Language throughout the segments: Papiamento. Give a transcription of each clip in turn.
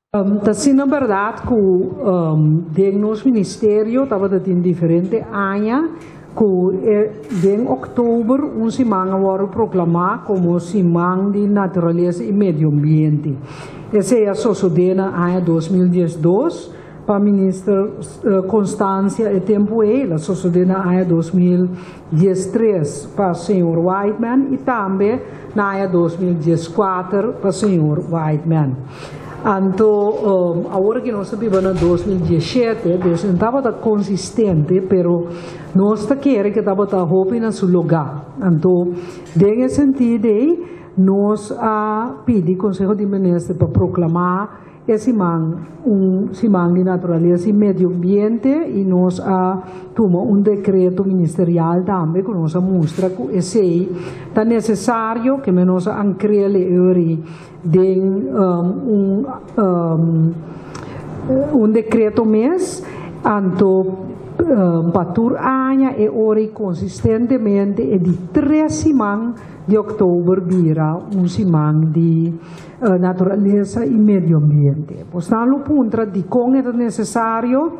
Ta asina bèrdat ku den nos ministerio tabata tin diferente aña ku den òktober un siman a wòrdu proklamá komo Siman di Naturalesa i Medio Ambiente. Esei a sosodé na aña 2012 pa Minister Constancia e tempu ei, el a sosodé na aña 2013 pa señor Whiteman i tambe na aña 2014 pa señor Whiteman. Anto awor ku nos ta biba na 2017, dus no tabata konsistente, pero nos ta kere ku tabata hopi na su lugá. Anto den e sentido ei nos a pidi Konseho di Minister pa proklamá e siman un siman di naturalesa i medio ambiente i nos a tuma un dekreto ministerial tambe ku nos a mustra ku esei ta nesesario ke nos a ankrele e den un dekreto mes. Anto pa tur aña e ora i konsistentemente e di tres siman di òktober bira un siman di naturalesa i medio ambiente. Bosnan lo puntra dikon e ta nesesario.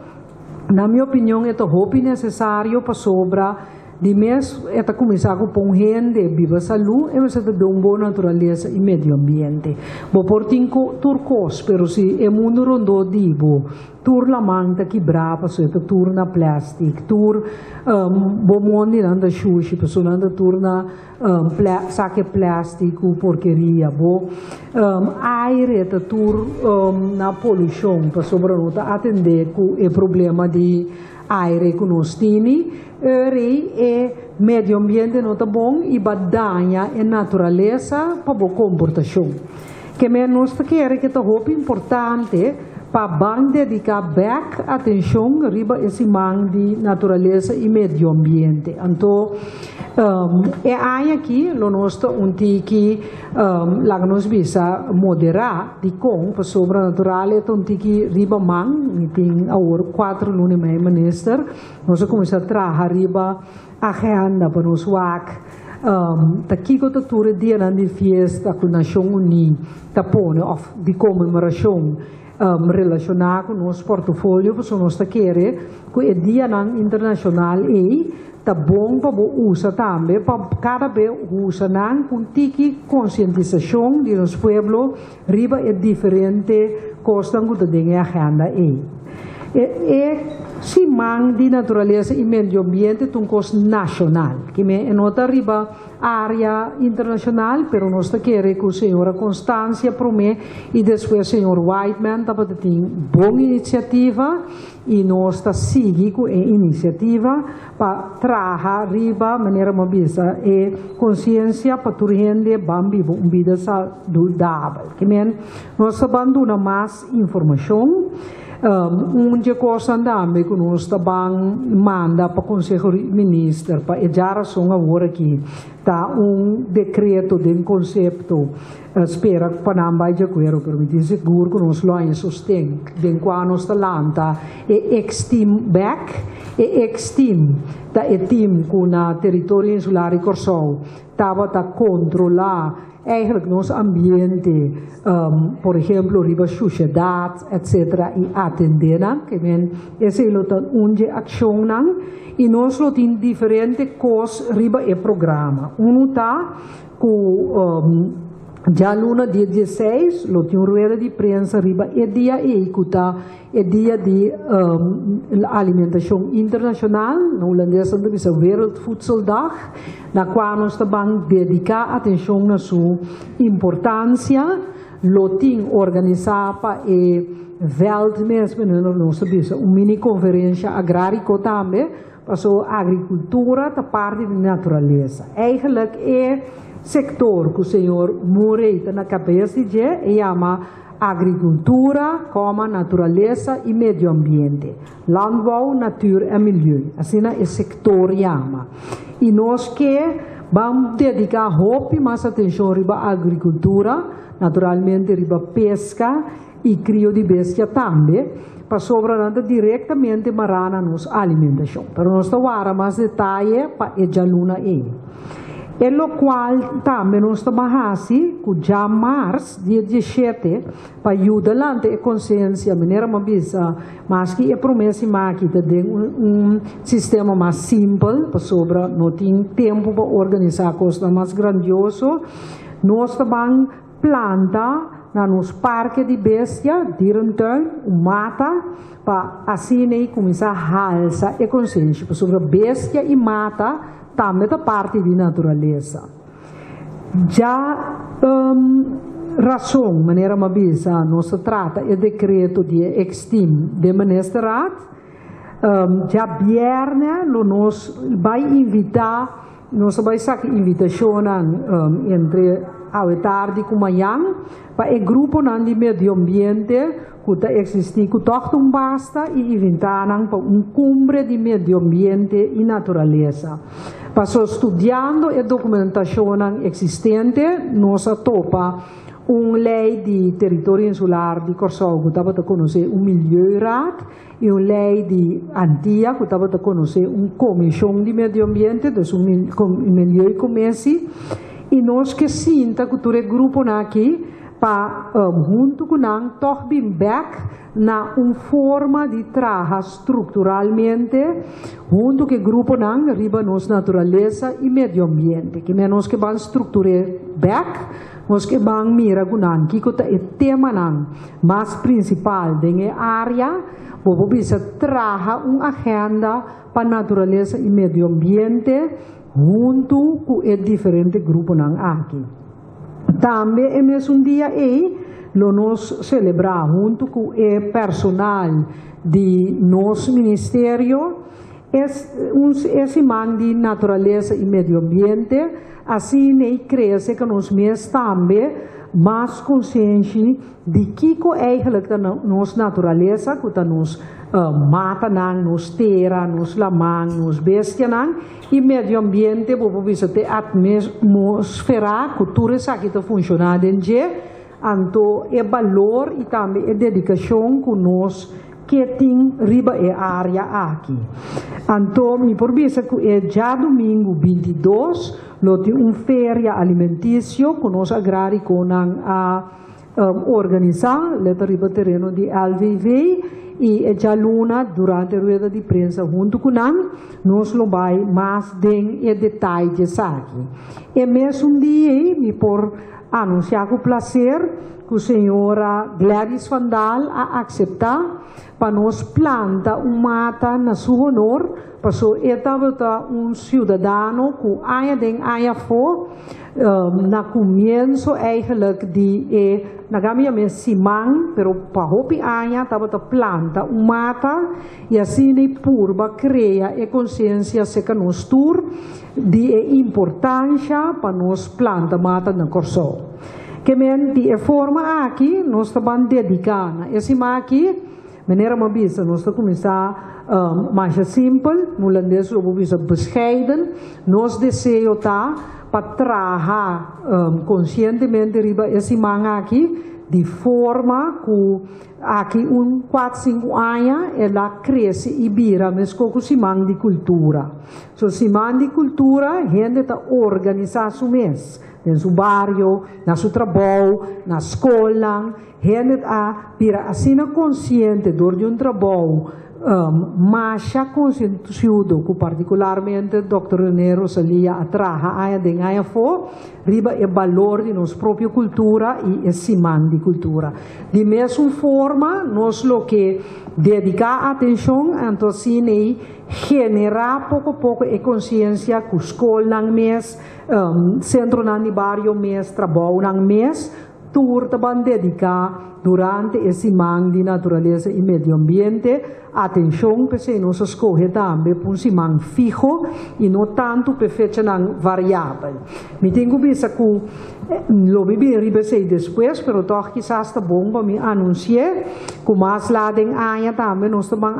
Na mi opinion e ta hopi nesesario pasobra di mes e ta kuminsá ku pon hende biba salú e mester ta den un bon naturalesa i medio ambiente. Bo por tin tur kos, pero si e mundu rondó di bo tur laman ta kibrá pasobra e ta tur na plèstik, tur bo mondinan ta shushi pasobra nan ta tur na sake plèstik ku porkeria, bo aire ta tur na polushon pasobra no ta atendé ku e problema di aire ku nos tini. Eri e medio ambiente no ta bon i ba daña e naturalesa pa bo komportashon. Ke men nos ta kere ke ta hopi importante pa ban dediká bèk atenshon riba e siman di naturalesa i medio ambiente. Anto e aña aki lo nos ta un tiki, laga nos bisa, moderá. Dikon? Pasobra natural e ta un tiki riba man. Mi tin awor 4 luna i mei minister. Nos a kuminsá traha riba agenda pa nos wak ta kiko ta tur e dianan di fiesta ku Nashon Uní ta pone òf di konmemorashon relashoná ku nos portofolio, pasobra nos ta kere ku e dianan internashonal ei ta bon pa bo usa tambe pa kada be usa nan ku un tiki konsientisashon di nos pueblo riba e diferente kosnan ku ta den e agenda ei. E siman di naturalesa i medio ambiente ta un kos nashonal. Ke men e no ta riba área internashonal, pero nos ta kere ku señora Constancia promé i despues señor Whiteman tabata tin bon inisiativa i nos ta sigui ku e inisiativa pa traha riba manera mi a bisa e konsiensia pa tur hende ban biba un bida saludabel. Ke men nos ta ban duna mas informashon. Un di e kosnan tambe ku nos ta ban manda pa Konseho di Minister pa e djarason awor aki ta un dekreto den konsepto, spera pa nan bai di akuerdo, pero mi tin sigur ku nos lo haña sosten den kua nos ta lanta e ex-team bèk. E ex-team ta e team ku na teritorio insular di Kòrsou tabata kontrolá eigenlijk nos ambiente, por ehemplo riba shushedat etcetera, i atendé nan. Ke men esei lo ta un di e akshonnan i nos lo tin diferente kos riba e programa. Unu ta ku djaluna dia 16 lo tin un rueda di prensa riba e dia ei ku ta e dia di alimentashon internashonal, na hulandes nan ta bisa Wereldvoedseldag, na kua nos ta ban dediká atenshon na su importansia. Lo tin organisá pa e vèlt mes, nos ta bisa un mini konferensha agráriko tambe, paso agrikultura ta parti di naturalesa. Eigenlijk e sektor ku señor Murray ta na kabes di dje e yama agrikultura, koma, naturalesa i medio ambiente. Landbouw, natuur en milieu. Asina e sektor yama. I nos ke ban dediká hopi mas atenshon riba agrikultura, naturalmente riba peska i krio di bestia tambe, pasobra nan ta direktamente mará na nos alimentashon. Pero nos ta wara mas detaye pa e djaluna ei. E lokual tambe nos ta ban hasi ku djamars dia 17 pa yuda lanta e konsiensia, manera mi a bisa, maske e promé siman aki ta den un sistema mas simpel pasobra no tin tempu pa organisá kosnan mas grandioso, nos ta ban planta na nos parke di bestia, dierentuin, un mata pa asina ei kuminsá halsa e konsiensia pasobra bestia i mata tambe ta parti di naturalesa. Dja rason, manera mi a bisa, nos ta trata e dekreto di e ex-team den Ministerraad. Djabièrnè lo nos bai invitá, nos ta bai saka invitashonnan entre awe tardi ku mañan pa e gruponan di medio ambiente ku ta eksistí ku tòg ta un basta i invitá nan pa un kumbre di medio ambiente i naturalesa. Paso studiando e dokumentashonnan eksistente nos a topa un lei di teritorio insular di Kòrsou ku tabata konosé un Milieuraad i un lei di Antia ku tabata konosé un komishon di medio ambiente, dus un Milieucommissie, i nos ke sinta ku tur e gruponan aki pa huntu ku nan tòg bin bèk na un forma di traha strukturalmente huntu ku e gruponan riba nos naturalesa i medio ambiente. Ke men nos ke ban struktur'é bèk, nos ke ban mira ku nan kiko ta e temanan mas prinsipal den e área. Bo por bisa traha un agenda pa naturalesa i medio ambiente huntu ku e diferente gruponan aki. Tambe e mesun dia ei lo nos selebrá huntu ku e personal di nos ministerio e un e siman di naturalesa i medio ambiente, asina ei krese ku nos mes tambe mas konsienshi di kiko eigenlijk ta nos naturalesa ku ta nos matanan, nos tera, nos laman, nos bestianan. I medio ambiente bo por bisa t'e atmosfera ku tur esaki ta funshoná den dje, anto e balor i tambe e dedikashon ku nos ke tin riba e área aki. Anto mi por bisa ku e djadumingu 22 lo tin un feria alimentisio ku nos agrarikonan a Organisá leta riba tereno di LVV i e djaluna durante rueda di prensa huntu ku nan nos lo bai mas den e detaye di esaki. E mesun dia ei mi por anunsiá ku plaser ku señora Gladys van Daal a akseptá pa nos planta un mata na su honor paso e tabata un siudadano ku aña den aña afó Na kumienso eigenlijk di e laga mi yam'é siman, pero pa hopi aña tabata planta un mata i asina i purba krea e konsiensia serka nos tur di e importansha pa nos planta mata na Kòrsou. Ke men di e forma aki nos ta ban dediká na e siman aki. Manera mi a bisa, nos ta kuminsá masha simpel, hulandes lo por bisa bescheiden. Nos deseo ta pa traha konsientemente riba e siman aki di forma ku aki un kuat sinku aña el a krese i bira meskos ku siman di kultura. So siman di kultura hende ta organisá su mes den su bario, na su trabou, na skolnan. Hende a bira asina konsiente dor di un trabou masha konsiensiudo ku partikularmente Dòkter René Rosalia a traha aña den aña afó riba e balor di nos propio kultura i e siman di kultura. Di mesun forma nos lo ke dediká atenshon anto asina ei generá poko poko e konsiensia ku skolnan mes, sentronan di bario mes, trabounan mes, Tur ta ban dediká durante e siman di naturalesa i medio ambiente. Atenshon, p'esei nos a skohe tambe pa un siman fiho i no tantu p'e fechanan variabel. Mi tin ku bisa ku lo mi bin riba esei despues, pero tòg kisas ta bon pa mi anunsi'é ku mas lat den aña tambe nos ta ban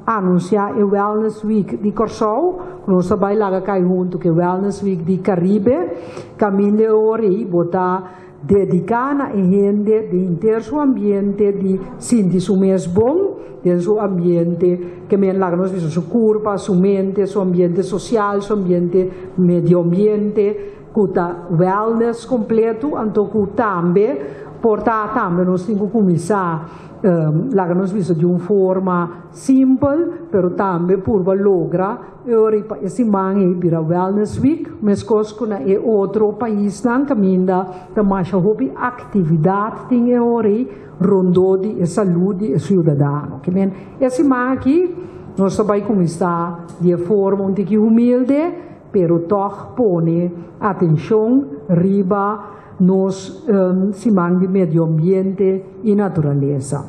anunsiá e Wellness Week di Kòrsou, ku nos ta bai laga kai huntu ku e Wellness Week di Karibe. Kaminda e ora ei bo ta. Dediká na e hende di henter su ambiente di sinti su mes bon den su ambiente ke men laga nos bisa su kurpa, su mente, su ambiente sosial, su ambiente medio ambiente ku ta wellness kompleto anto ku tambe por ta tambe nos tin ku kuminsá laga nos bisa di un forma simpel pero tambe purba logra E ora ei pa e siman ei bira Wellness Week, meskos ku na e otro paisnan kaminda ta masha hopi aktividat tin e ora ei rondó di e salú di e siudadano. Ke men, e siman aki nos ta bai kuminsá di e forma un tiki humilde, pero tòg pone atenshon riba nos siman di medio ambiente i naturalesa.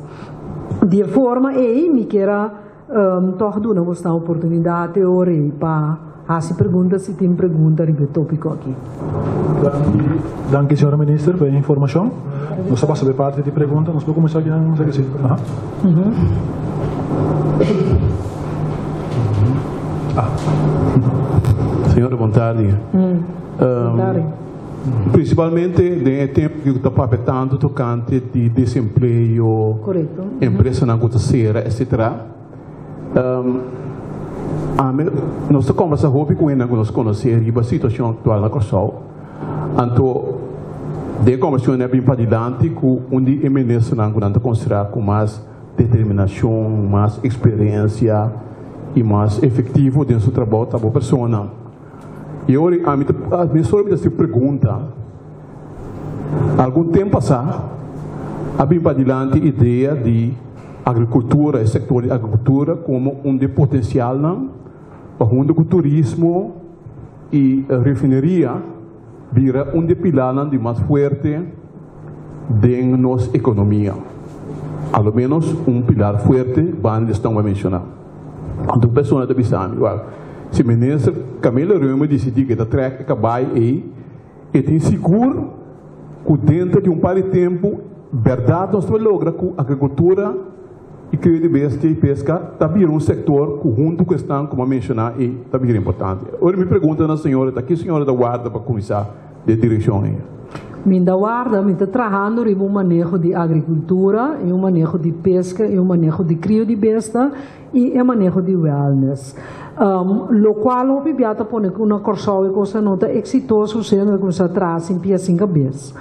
Di e forma ei mi kier a Tòg duna bosnan oportunidat e ora ei pa hasi pregunta si tin pregunta riba e tópiko aki. Danki señora minister pa e informashon. Nos ta pasa pa e parti di pregunta. Nos por kuminsá akinan sa ke si? Aha. Ah. Señora bon tardi. Bon tardi. Principalmente den e tempo cu ta papia tanto tocante di desempleo, empresanan cu ta cera etcetera. Ami nos ta conversa hopi cu hendenan cu nos conoce riba situacion actual na Corsou. Anto den e conversacion a bin padilanti cu un di e ministernan cu nan ta considera cu mas determinacion, mas experiencia y mas efectivo den su trabou ta bo persona. I ora ami ta mi solo mi ta hasi pregunta, algun tempu pasá a bin padilanti idea di agrikultura, e sektor di agrikultura komo un di e potensialnan pa huntu ku turismo i refineria bira un di e pilarnan di mas fuerte den nos ekonomia. A lo menos un pilar fuerte banda di esnan ku a menshoná. Anto un persona ta bisa mi, Wèl, si minister Camilo Römer disidí ku e ta trèk e kabai ei, e tin sigur ku denter di un par di tempu bèrdat nos ta logra ku agrikultura i krio di bestia i peska ta bira un sektor ku huntu ku esnan ku mi a menshoná ei ta bira importante. Ora mi pregunta na señora ta ki señora ta warda pa kuminsá den direkshon ei? Mi ta warda, mi ta trahando riba un maneho di agrikultura i un maneho di peska i un maneho di krio di besta i e maneho di wellness. Lokual hopi bia ta pone ku na Kòrsou e kos no ta eksitoso siendo e kuminsá traha sin pia sin kabes.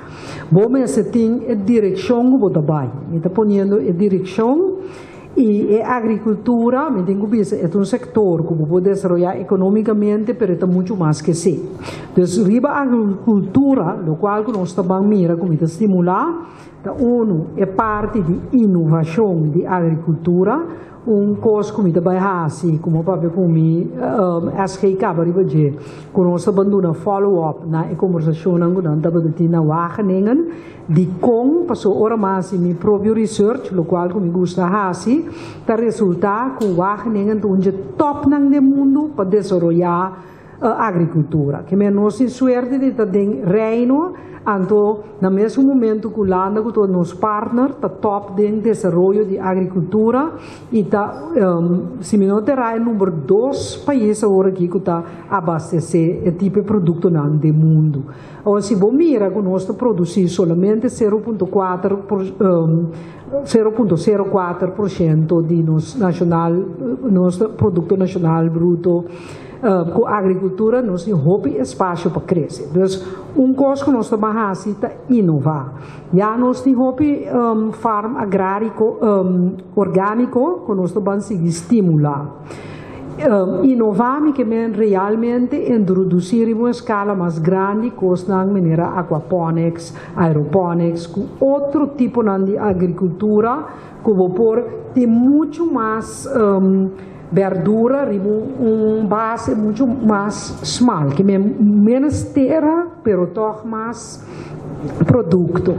Bo mester tin e direkshon ku bo ta bai. Mi ta poniendo e direkshon. I e agrikultura, mi tin ku bisa, e ta un sektor ku bo por desaroyá ekonómikamente, pero e ta muchu mas ke esei. Dus riba agrikultura, lokual ku nos ta ban mira ku mi ta stimulá, ta unu, e parti di inovashon di agrikultura, un kos ku mi ta bai hasi, ku mi a papia ku mi SG kaba riba dje, ku nos ta ban duna follow up na e kombersashonnan ku nan tabata tin na Wageningen, Dikon? Pasobra ora mi a hasi mi propio research, lokual ku mi gusta hasi, ta resultá ku Wageningen ta un dje tòpnan den mundu pa desaroyá agrikultura. Ke men nos tin suerte di ta den Reino, anto na mesun momentu ku Hulanda ku ta nos partner ta tòp den desaroyo di agrikultura i ta, si mi no ta erá, e number dos pais awor aki ku ta abastesé e tipo e produktonan den mundu. Awor si bo mira ku nos ta produsí solamente 0.4 por 0.04 por shento di nos nashonal nos produkto nashonal bruto ku agrikultura nos tin hopi espasio pa krese. Dus un kos ku nos ta ban hasi ta inová. Ya nos tin hopi farm agrariko orgániko ku nos ta ban sigui stimulá. Inová mi ke men realmente introdusí riba un eskala mas grandi kosnan manera aquaponics, aeroponics ku otro tiponan di agrikultura ku bo por tin muchu mas berdura riba un base muchu mas smal, ke men ménos tera pero tòg mas produkto.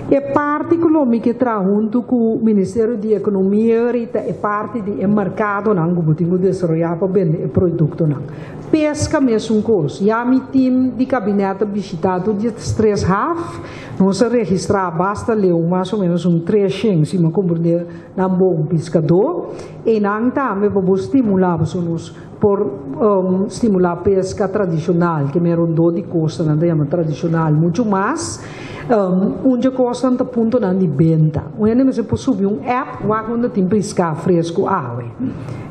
E parti ku lo mi ke traha huntu ku Ministerio di Ekonomia ahorita e parti di e merkadonan ku bo tin ku desaroyá pa bende e produktonan. Peska mesun kos. Ya mi tim di kabinet a bishitá tur di tres haf. Nos a registrá basta leu, mas o ménos un 300 si mi a komprendé nan bon piskadó. Einan tambe pa bo stimulá pasobra nos Por stimulá peska tradishonal, ke men rondó di kostanan ta yama tradishonal, muchu mas. Un di e kosnan ta puntonan di benta. Un hende mester por subi un app wak unda tin piská fresku awe.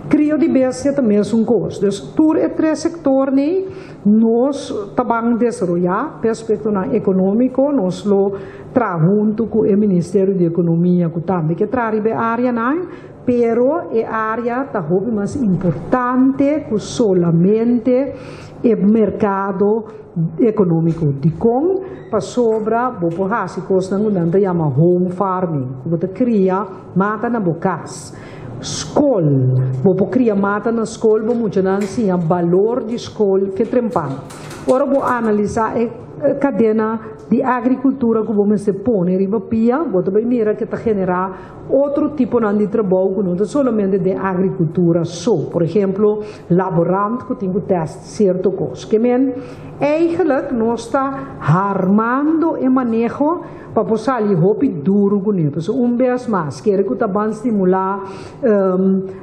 Krio di bestia ta mesun kos. Dus tur e tres sektor nei nos ta ban desaroyá p'e aspektonan ekonómiko. Nos lo traha huntu ku e Ministerio di Ekonomia ku tambe ke traha riba e áreanan. Pero e área ta hopi mas importante ku solamente e merkado ekonómiko. Dikon? Pasobra bo por hasi kosnan ku nan ta yama home farming, ku bo ta kria mata na bo kas. Skol, bo por kria mata na skol, bo muchanan siña balor di skol ke trempan. Ora bo analisá e kadena di agrikultura ku bo mester pone riba pia, bo ta bai mira ke ta generá Otro tiponan di trabou ku no ta solamente den agrikultura so, por ehemplo, laborant ku tin ku tèst sierto kos. Ke men, eigelijk nos ta harmando e maneho pa por sali hopi duru kuné. Pasobra un bes mas, kere ku ta ban stimulá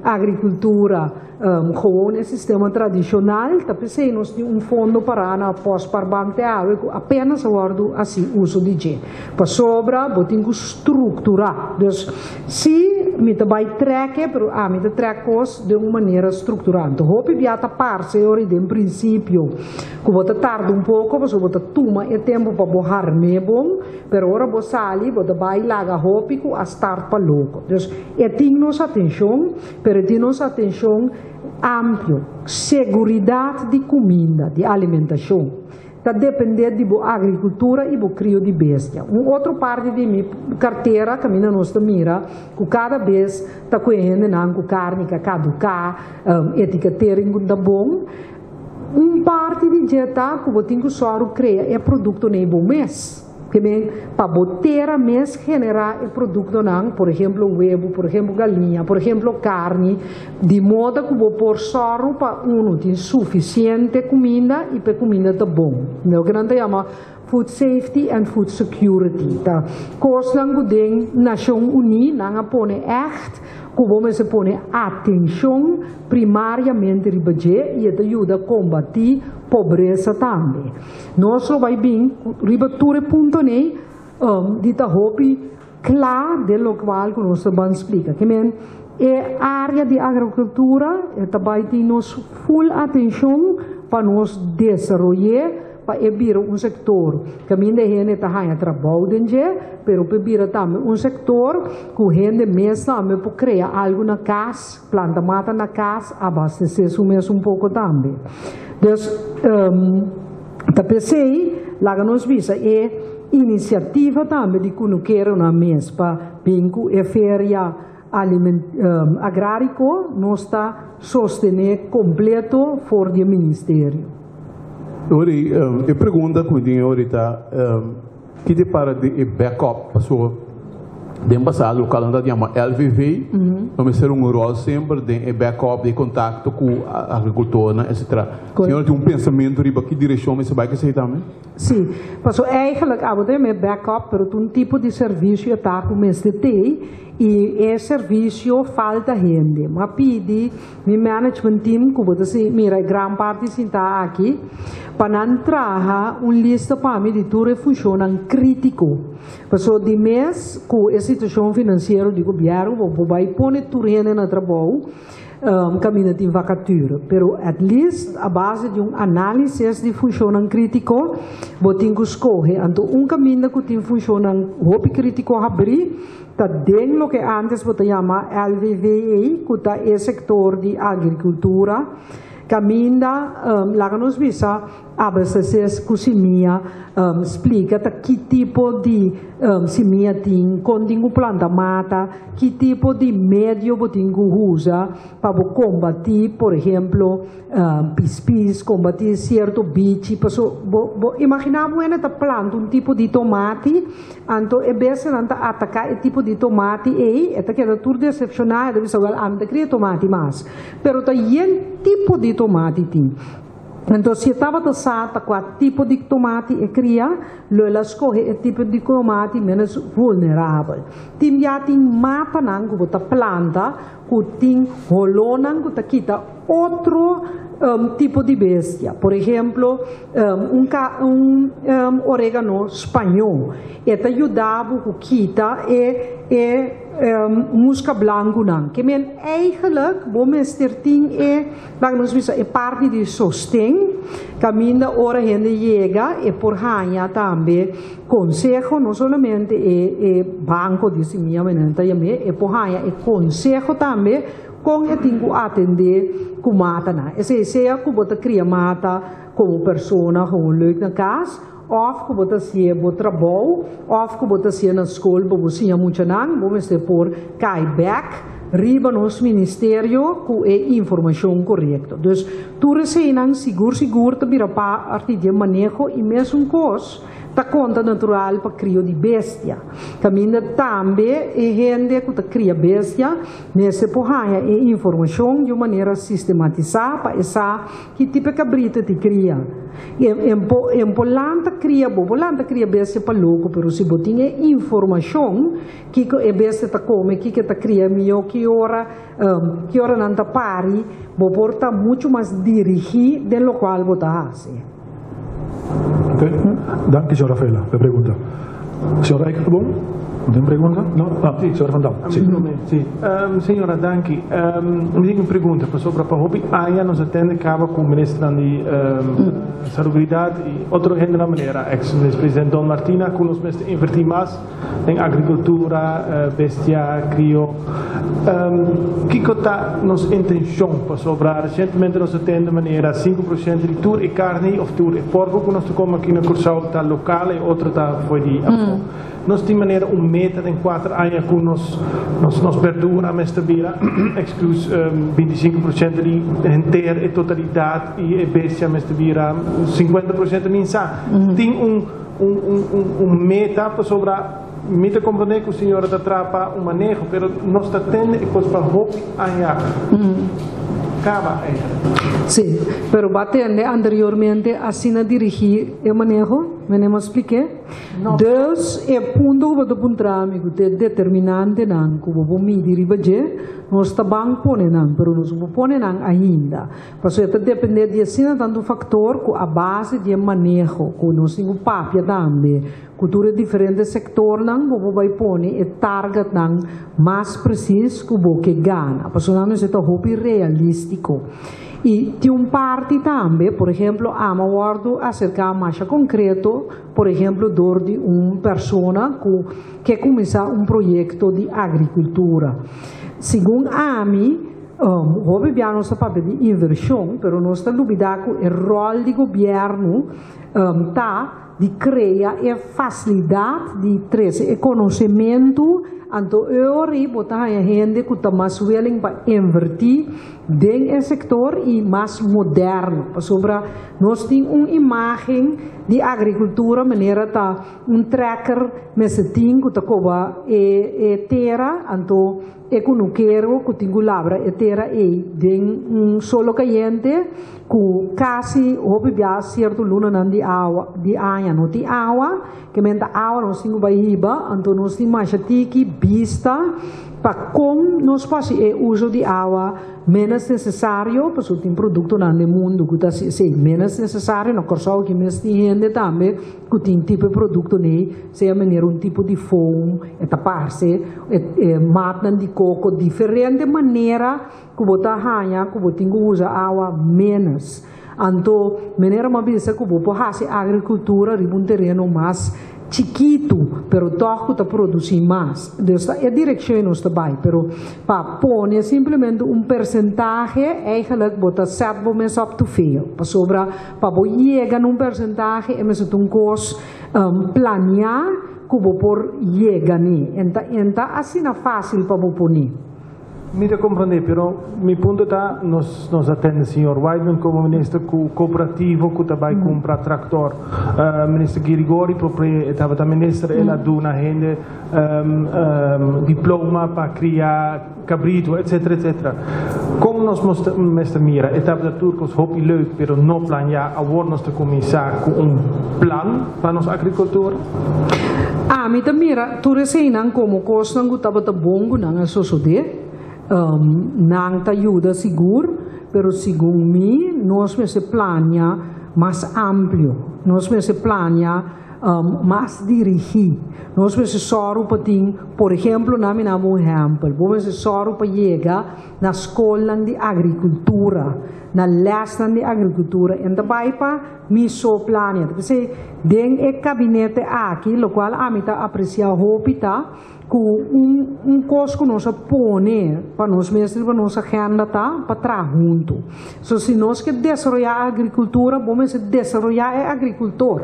agrikultura, Gewoon e sistema tradishonal ta p'esei nos tin un fondo pará na Posparbank te awe ku apenas a wòrdu hasi uso di dje. Pasobra bo tin ku strukturá. Dus, si mi ta bai trèk e, pero ami ta trèk kos den un manera strukturá. Anto hopi bia ta parse ora i den prinsipio ku bo ta tarda un poko pasobra bo ta tuma e tempu pa bo harm'é bon, pero ora bo sali bo ta bai laga hopi ku a start pa loko. Dus, e tin nos atenshon. Pero di nos atencion amplio, seguridad di cuminda, di alimentacion, ta depende di bo agricultura y bo crio di bestia. Un otro parti di mi cartera caminda nos ta mira cu cada bes ta cu e hendenan cu carni ca caduca, etiketering cu ta bon. Un parti di dje ta cu bo tin cu soru crea e producto n'ey bo mes. Ke men pa bo tera mes generá e produktonan, por ehemplo webu, por ehemplo galiña, por ehemplo karni, di moda ku bo por sòru pa unu tin sufisiente kuminda i pa e kuminda ta bon. Loke nan ta yama food safety and food security ta kosnan ku den Nashon Uní nan a pone ègt ku bo mester pone atenshon primariamente riba dje i e ta yuda kombatí pobresa tambe. Nos lo bai bin riba tur e puntonan di ta hopi kla den lokual ku nos ta ban splika. Ke men e área di agrikultura e ta bai tin nos ful atenshon pa nos desaroy'é pa e bira un sektor kaminda e hende ta haña trabou den dje, pero pa e bira tambe un sektor ku hende mes tambe por krea algu na kas, Planta mata na cas, abastece su mes un poco tambe. Dus, ta p'esey laga nos bisa e iniciativa tambe di Cunukeronan mes pa bin cu e feria agrarico nos ta sostene completo for di e ministerio. Ora, e pregunta cu mi tin ahorita. Ki te para di e backup? Pasobra den pasado local nan ta yama LVV, lo mester un rol semper den e backup di contacto cu agricultornan etcetera. Señora tin un pensamento riba ki direccion mester bai cu esey tambe? Si, pasobra eigenlijk abo ta yama e backup pero ta un tipo di servicio e ta cu mester tey y e servicio falta hende. Mi a pidi Mi management team ku bo ta si mira e gran parti sintá aki, pa nan traha un lista pa mi di tur e funshonnan krítiko. Pasobra di mes ku e situashon finansiero di gobièrnu bo por bai pone tur hende na trabou kaminda tin vakatura. Pero at least a base di un análisis di funshonnan krítiko bo tin ku skohe. Anto un kaminda ku tin funshonnan hopi krítiko habrí Ta den loke antes bo ta yama LVVA, ku ta e sektor di agrikultura, kaminda laga nos bisa abastesé ku simia, splika ta ki tipo di simia tin, kon tin ku planta mata, ki tipo di medio bo tin ku usa pa bo kombatí, por ehemplo, Pispis, kombatí sierto bichi, paso bo bo imaginá bo hende ta planta un tipo di tomati, anto e bestianan ta ataká e tipo di tomati ei, e ta keda tur desepshoná, e ta bisa wèl ami ta kria tomati mas, pero ta yen tipo di tomati tin. Anto si e tabata sa ta kua tipo di tomati e kria, lo el a skohe e tipo di tomati ménos vulnerabel. Tin bia tin matanan ku bo ta planta ku tin holónan ku ta kita otro. tipo di bestia. Por ehempel, un orégano spañó. E ta yuda bo kita e muska blanku nan. Ke men eigenlijk bo mester tin e, laga nos bisa, e parti di sosten, kaminda ora hende yega e por haña tambe konseho, no solamente e banko di simia, ta yam'é, e por haña e konseho tambe kon e tin ku atendé ku mata nan. Esei sea ku bo ta kria mata komo persona, gewoon leuk na kas, òf ku bo ta hasi bo trabou, òf ku bo ta hasi na skol, bo siña muchanan, bo mester por kai bèk riba nos ministerio ku e informashon korekto. Dus tur eseinan sigur sigur ta bira parti di maneho i mesun kos ta konta natural pa krio di bestia. Kaminda tambe e hende ku ta kria bestia, mester por haña e informashon di un manera sistematisá pa e sa ki tipo kabritu e ta kria. E por lanta kria, bo lanta kria bestia pa loko, pero si bo tin informashon kiko e bestia ta kome, kiko ta kria mihó, ki ora nan ta pari, bo por ta muchu mas dirigí den loke bo ta hasi. Ok. Danki, señora Rafaela, pa e pregunta. Señor Eikenboom, tin pregunta? No? Ah, Si. Señor Van Dam. Si. Si. Señora, danki. Mi tin un pregunta sobre pa hopi aña nos a tende kaba ku minister di Salubridat i otro hende na manera ex presidente Don Martina ku nos mester invertí mas den agrikultura, bestia, krio. Kiko ta nos intenshon pasobra resientemente nos a tende manera 5% di tur e karni òf tur e porko ku nos ta kome aki na Kòrsou ta lokal i otro ta for di afó. Nos tin manera un meta den 4 aña ku nos berdura mester bira, excuse, 25% di henter e totalidat i e bestia mester bira 50%, mi n' sa. Tin un meta pasobra mi ta komprondé ku señora ta traha un maneho, pero nos ta tende e kos pa hopi aña kaba eigenlijk. Si, pero b'a tende anteriormente asina dirigí e maneho, mi a splik'é. No. Dus e punto ku bo ta puntra mi, ku ta determinante nan, ku bo midi riba dje, nos ta ban pone nan, pero nos no pone nan ainda. Pasobra e ta dependé di asina tantu faktor ku a base di maneho, ku nos tin ku papia tambe, ku tur diferente sektornan, bo bai pone e target nan mas presis ku bo ke gana. Pasobra nan ta hopi realístiko. I tin un parti tambe, por ehèmpel, ami a wòrdu aserká mas konkreto, por ehèmpel, dor di un persona ku ke kuminsá un proyekto di agrikultura. Segun ami, hopi bia nos ta papia di invershon, pero nos ta lubidá ku e ròl di gobièrnu ta di krea e fasilidat di trese e konosementu, anto ora bo ta hende ku ta mas willing pa invertí den e sektor i mas moderno. Pasobra nos tin un imágen di agrikultura manera ta un trekker mester tin ku ta koba e tera, anto e kunukero ku tin ku labra e tera e den un solo kayente ku kasi hopi bia sierto lunanan di awa di aña no tin awa, ke men ta awa nos tin ku bai hiba, anto nos tin masha tiki bista pa kon nos hasi e uso di awa menos nesesario, pasobra tin produktonan den mundu ku ta si menos nesesario. Na Kòrsou ku mes tin hende tambe ku tin tipo di produkto nei, sea manera un tipo di foam, e ta parse e matanan di koko, diferente manera ku bo ta haña ku bo tin ku usa awa menos. Anto, manera m'a bisa ku bo por hasi agrikultura riba un tereno mas chikitu, pero toch ku ta produsí mas. Dus e direkshon nos ta bai, pero pa pone simplemente un porsentahe, eigenlijk bo ta set bo mes up to fail. Pasobra pa bo yega na un porsentahe, e mester un kos planeá ku bo por yega n'e. E n' ta asina fásil pa bo pone. Mi ta komprondé, pero mi punto ta, nos a tende señor Whiteman komo minister ku kooperativo ku tambe kumpra traktor. Minister Girigori proprio tabata minister, el a duna hende diploma pa kria kabritu, etc. etc. Kon nos mester mira, e tabata tur kos hopi leuk, pero no planeá, awor nos ta kuminsá ku un plan pa nos agrikultura. Ah, mi ta mira, tur eseinan komo kosnan ku tabata bon ku nan a sosodé, nan ta yuda sigur. Pero segun mi, nos mester plania mas amplio, nos mester plania mas dirigí. Nos mester sòru pa tin, por ehèmpel, na mi un ehèmpel, bo mester sòru pa yega na skolnan di agrikultura, na lèsnan di agrikultura, i ta bai pa mi so plania. P'esei, den e gabinete aki, lokual ami ta apresiá hopi ta, ku un kos ku nos a pone pa nos mes, pa nos agenda ta pa traha huntu. So, si nos ke desaroyá agrikultura, bo mester desaroyá e agrikultor.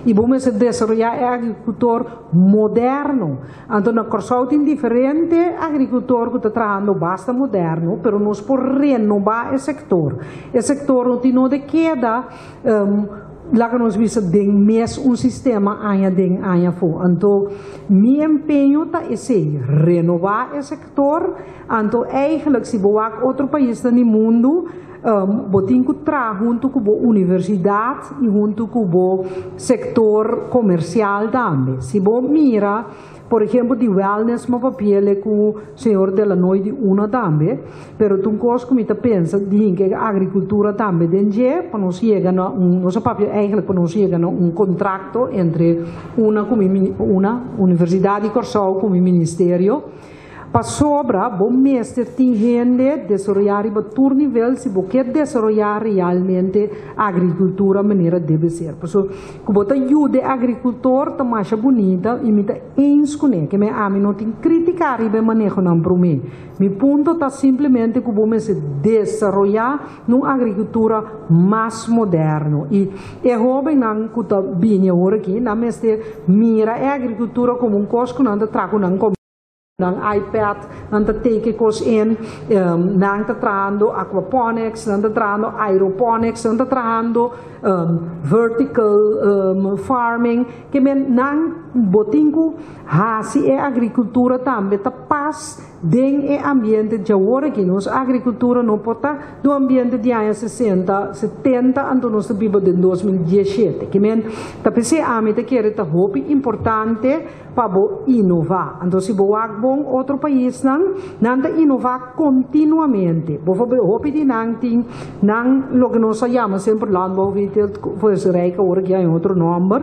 I bo mester desaroyá e agrikultor moderno. Anto, na Kòrsou tin diferente agrikultor ku ta trahando basta moderno, pero nos por renobá e sektor. E sektor no tin di keda laga nos bisa den mes un sistema aña den aña afó. Anto, mi empeño ta esei, renobá e sektor. Anto, eigenlijk, si bo wak otro pais den mundu, bo tin ku traha huntu ku universidat i huntu ku sektor komersial tambe. Si bo mira, por ehèmpel, di wellness, m'a papia ku señor Delanoy di una tambe, pero un kos ku mi ta pensa di ku agrikultura tambe den dje, pa nos yega na un, nos papia eigenlijk pa nos yega na un kontrakto entre una ku una Universidat di Kòrsou ku ministerio. Pasobra, bo mester tin hende desaroyá riba tur nivel si bo ke desaroyá realmente agrikultura manera debe ser. Paso, ku bo ta yuda agrikultor ta mas bunita i mi ta eens kuné, ke men ami no tin kritiká riba manehonan promé. Mi punto ta simplemente ku bo mester desaroyá un agrikultura mas moderno. I e hóbennan ku ta bini awor aki, nan mester mira e agrikultura komo un kos ku nan ta traha nan nan iPad, nan ta teken kos in, nan ta trahando aquaponics, nan ta trahando aeroponics, nan ta trahando vertical farming, ke men nan bo tin ku hasi e agrikultura tambe ta pas den e ambiente di awor aki. Nos agrikultura no por ta di ambiente di aña 60, 70, anto nos ta biba den 2017. Ke men, ta p'esei ami ta kere ta hopi importante pa bo inová. Anto, si bo wak bon otro paisnan, nan ta inová kontinuamente. Bijvoorbeeld, hopi di nan tin nan loke nos ta yama semper landbouw veeteelt, awor ku tin otro nòmber.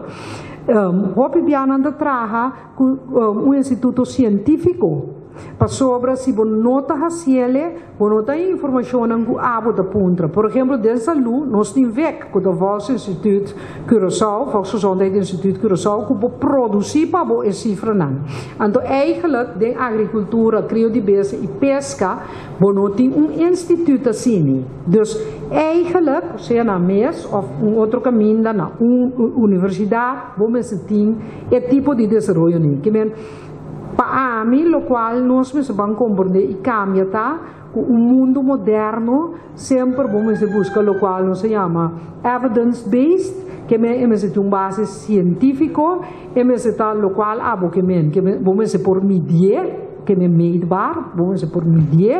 Hopi bia nan ta traha ku un instituto sientífiko. Pasobra si bo no ta hasiele, bo no tin informashon ku abo ta puntra. Por ehèmpel, den salú, nos tin VIC, ku ta Volksinstituut Curaçao, Volksgezondheidsinstituut Curaçao, ku por produsí pa bo e sifranan. Anto, eigenlijk, den agrikultura, krio di bestia i peska, bo no tin un instituto asina. Dus, eigenlijk, sea na mes òf un otro kaminda na un universidat, bo mester tin e tipo di desaroyo ni. Ke men, pa ami, lokual nos mester ban komprondé i kambia ta, ku un mundu moderno, semper bo mester buska lokual nos ta yama evidence-based, ke men mester tin un base sientífiko, e mester ta lokual abo ke men, ke men, bo mester por midi, ke men meetbaar, bo mester por midi,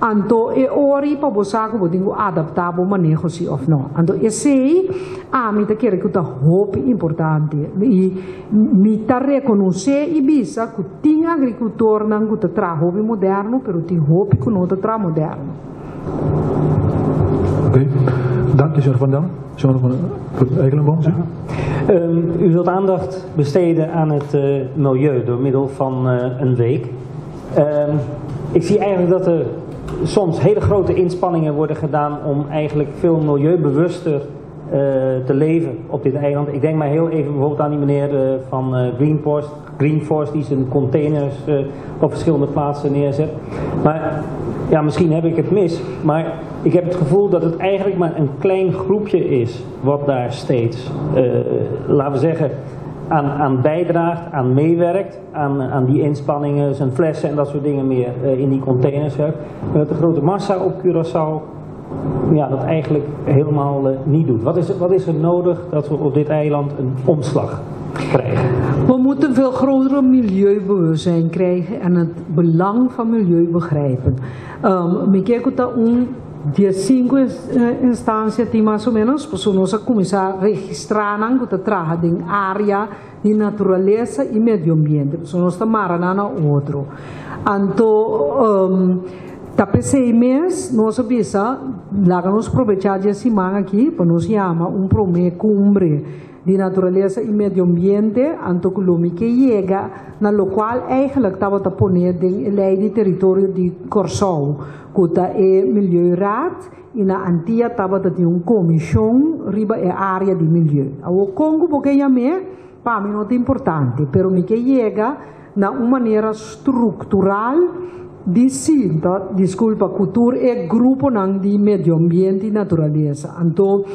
anto e ora pa bo sa ku bo tin ku adaptá bo maneho si òf no. Anto esei ami ta kere ku ta hopi importante. I mi ta rekonosé i bisa ku tin agrikultornan ku ta traha hopi moderno, pero tin hopi ku no ta traha moderno. Oké, dank je, señor Van Dam. Señor Van Eikelenboom, sí. U wilt aandacht besteden aan het milieu door middel van een week. Ik zie eigenlijk dat er soms hele grote inspanningen worden gedaan om eigenlijk veel milieubewuster te leven op dit eiland. Ik denk maar heel even bijvoorbeeld aan die meneer van Greenforce die zijn containers op verschillende plaatsen neerzet. Maar ja, misschien heb ik het mis, maar ik heb het gevoel dat het eigenlijk maar een klein groepje is wat daar steeds, laten we zeggen, aan bijdraagt, aan meewerkt, aan die inspanningen, zijn flessen en dat soort dingen meer in die containers werkt. Maar dat de grote massa op Curaçao, ja, dat eigenlijk helemaal niet doet. Wat is er nodig dat we op dit eiland een omslag krijgen? We moeten veel grotere milieubewustzijn krijgen en het belang van milieu begrijpen. Mi ke ta un di sinku instansia tin mas o ménos, pasobra nos a kuminsá registrá nan ku ta traha den área di naturalesa i medio ambiente, pasobra nos ta mara na otro. Anto, Ta p'esei mes nos a bisa, laga nos probechá di e siman aki pa nos yama un promé kumbre di naturalesa i medio ambiente, anto ku lo mi ke yega na lokual eigenlijk tabata poné den e lei di teritorio di Kòrsou, ku ta e Milieuraad, i na Antia tabata tin un komishon riba e área di milieu. Awor kon ku bo ke yam'é, pa mi no ta importante, pero mi ke yega na un manera struktural di sinta, diskulpa, ku tur e gruponan di medio ambiente i naturalesa. Anto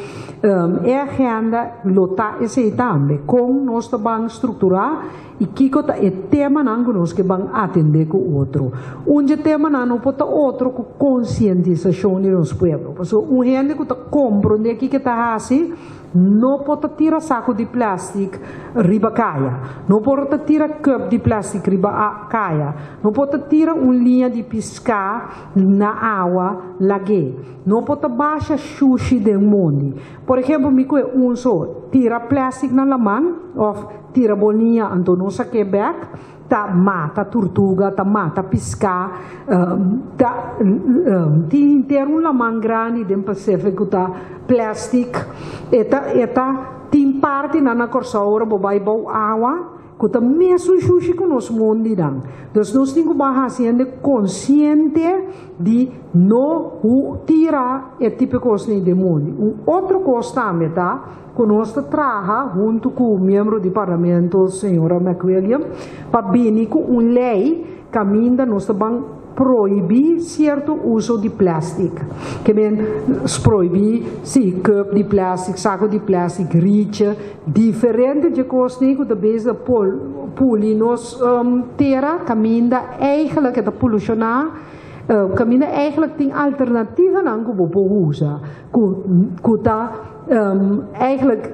e agenda lo ta esei tambe, kon nos ta ban strukturá i kiko ta e temanan ku nos ke ban atendé ku otro. Un dje temanan no por ta otro ku konsientisashon di nos pueblo, pasobra un hende ku ta komprondé kiko e ta hasi, No por ta tira saku di plastic riba kaya. No por ta tira cup di plastic riba a kaya. No por ta tira un liña di piská na awa lag'é. No por ta basha shushi den mondi. Por ehempel mi kue un so tira plastic na laman of tira bo liña anto no sak'é bek. Ta mata turtuga, ta mata piská, ta tin henter un laman grandi den Pacific ku ta plastic. E ta e ta tin partinan na Kòrsou ora bo bai bou awa ku ta mesun shushi ku nos mondinan. Dus nos tin ku bai hasi hende konsiente di no tira e tipo kosnan den mondi. Un otro kos tambe ta. Ku nos ta traha huntu ku miembro di parlamento señora McWilliam pa bini ku un lei kaminda nos ta ban prohibí sierto uso di plèstik. Ke men prohibí si kùp di plèstik, sako di plèstik, riche, diferente dje kosnan ku ta bezig puli nos tera kaminda eigelijk e ta polushoná, kaminda eigelijk tin alternativanan ku bo por usa. Ku ku ta eigenlijk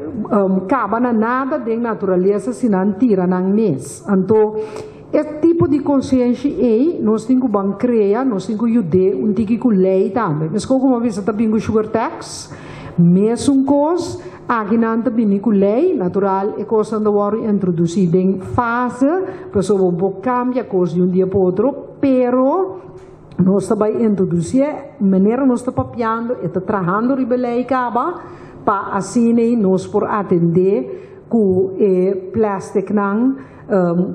kaba na nada den naturalesa si nan tira nan mes. Anto e tipo di konsienshi ei nos tin ku ban krea, nos tin ku yud'é un tiki ku lei tambe. Meskos ku bo a bisa ta bin ku sugar tax, mesun kos aki nan ta bini ku lei, natural e kosnan ta wòrdu introdusí den fase, pasobra bo por kambia kos di un dia pa otro, pero Nos ta bai introducié, manera nos ta papiando, e ta trahando riba e ley caba, pa asina nos por atendé cu e plasticnan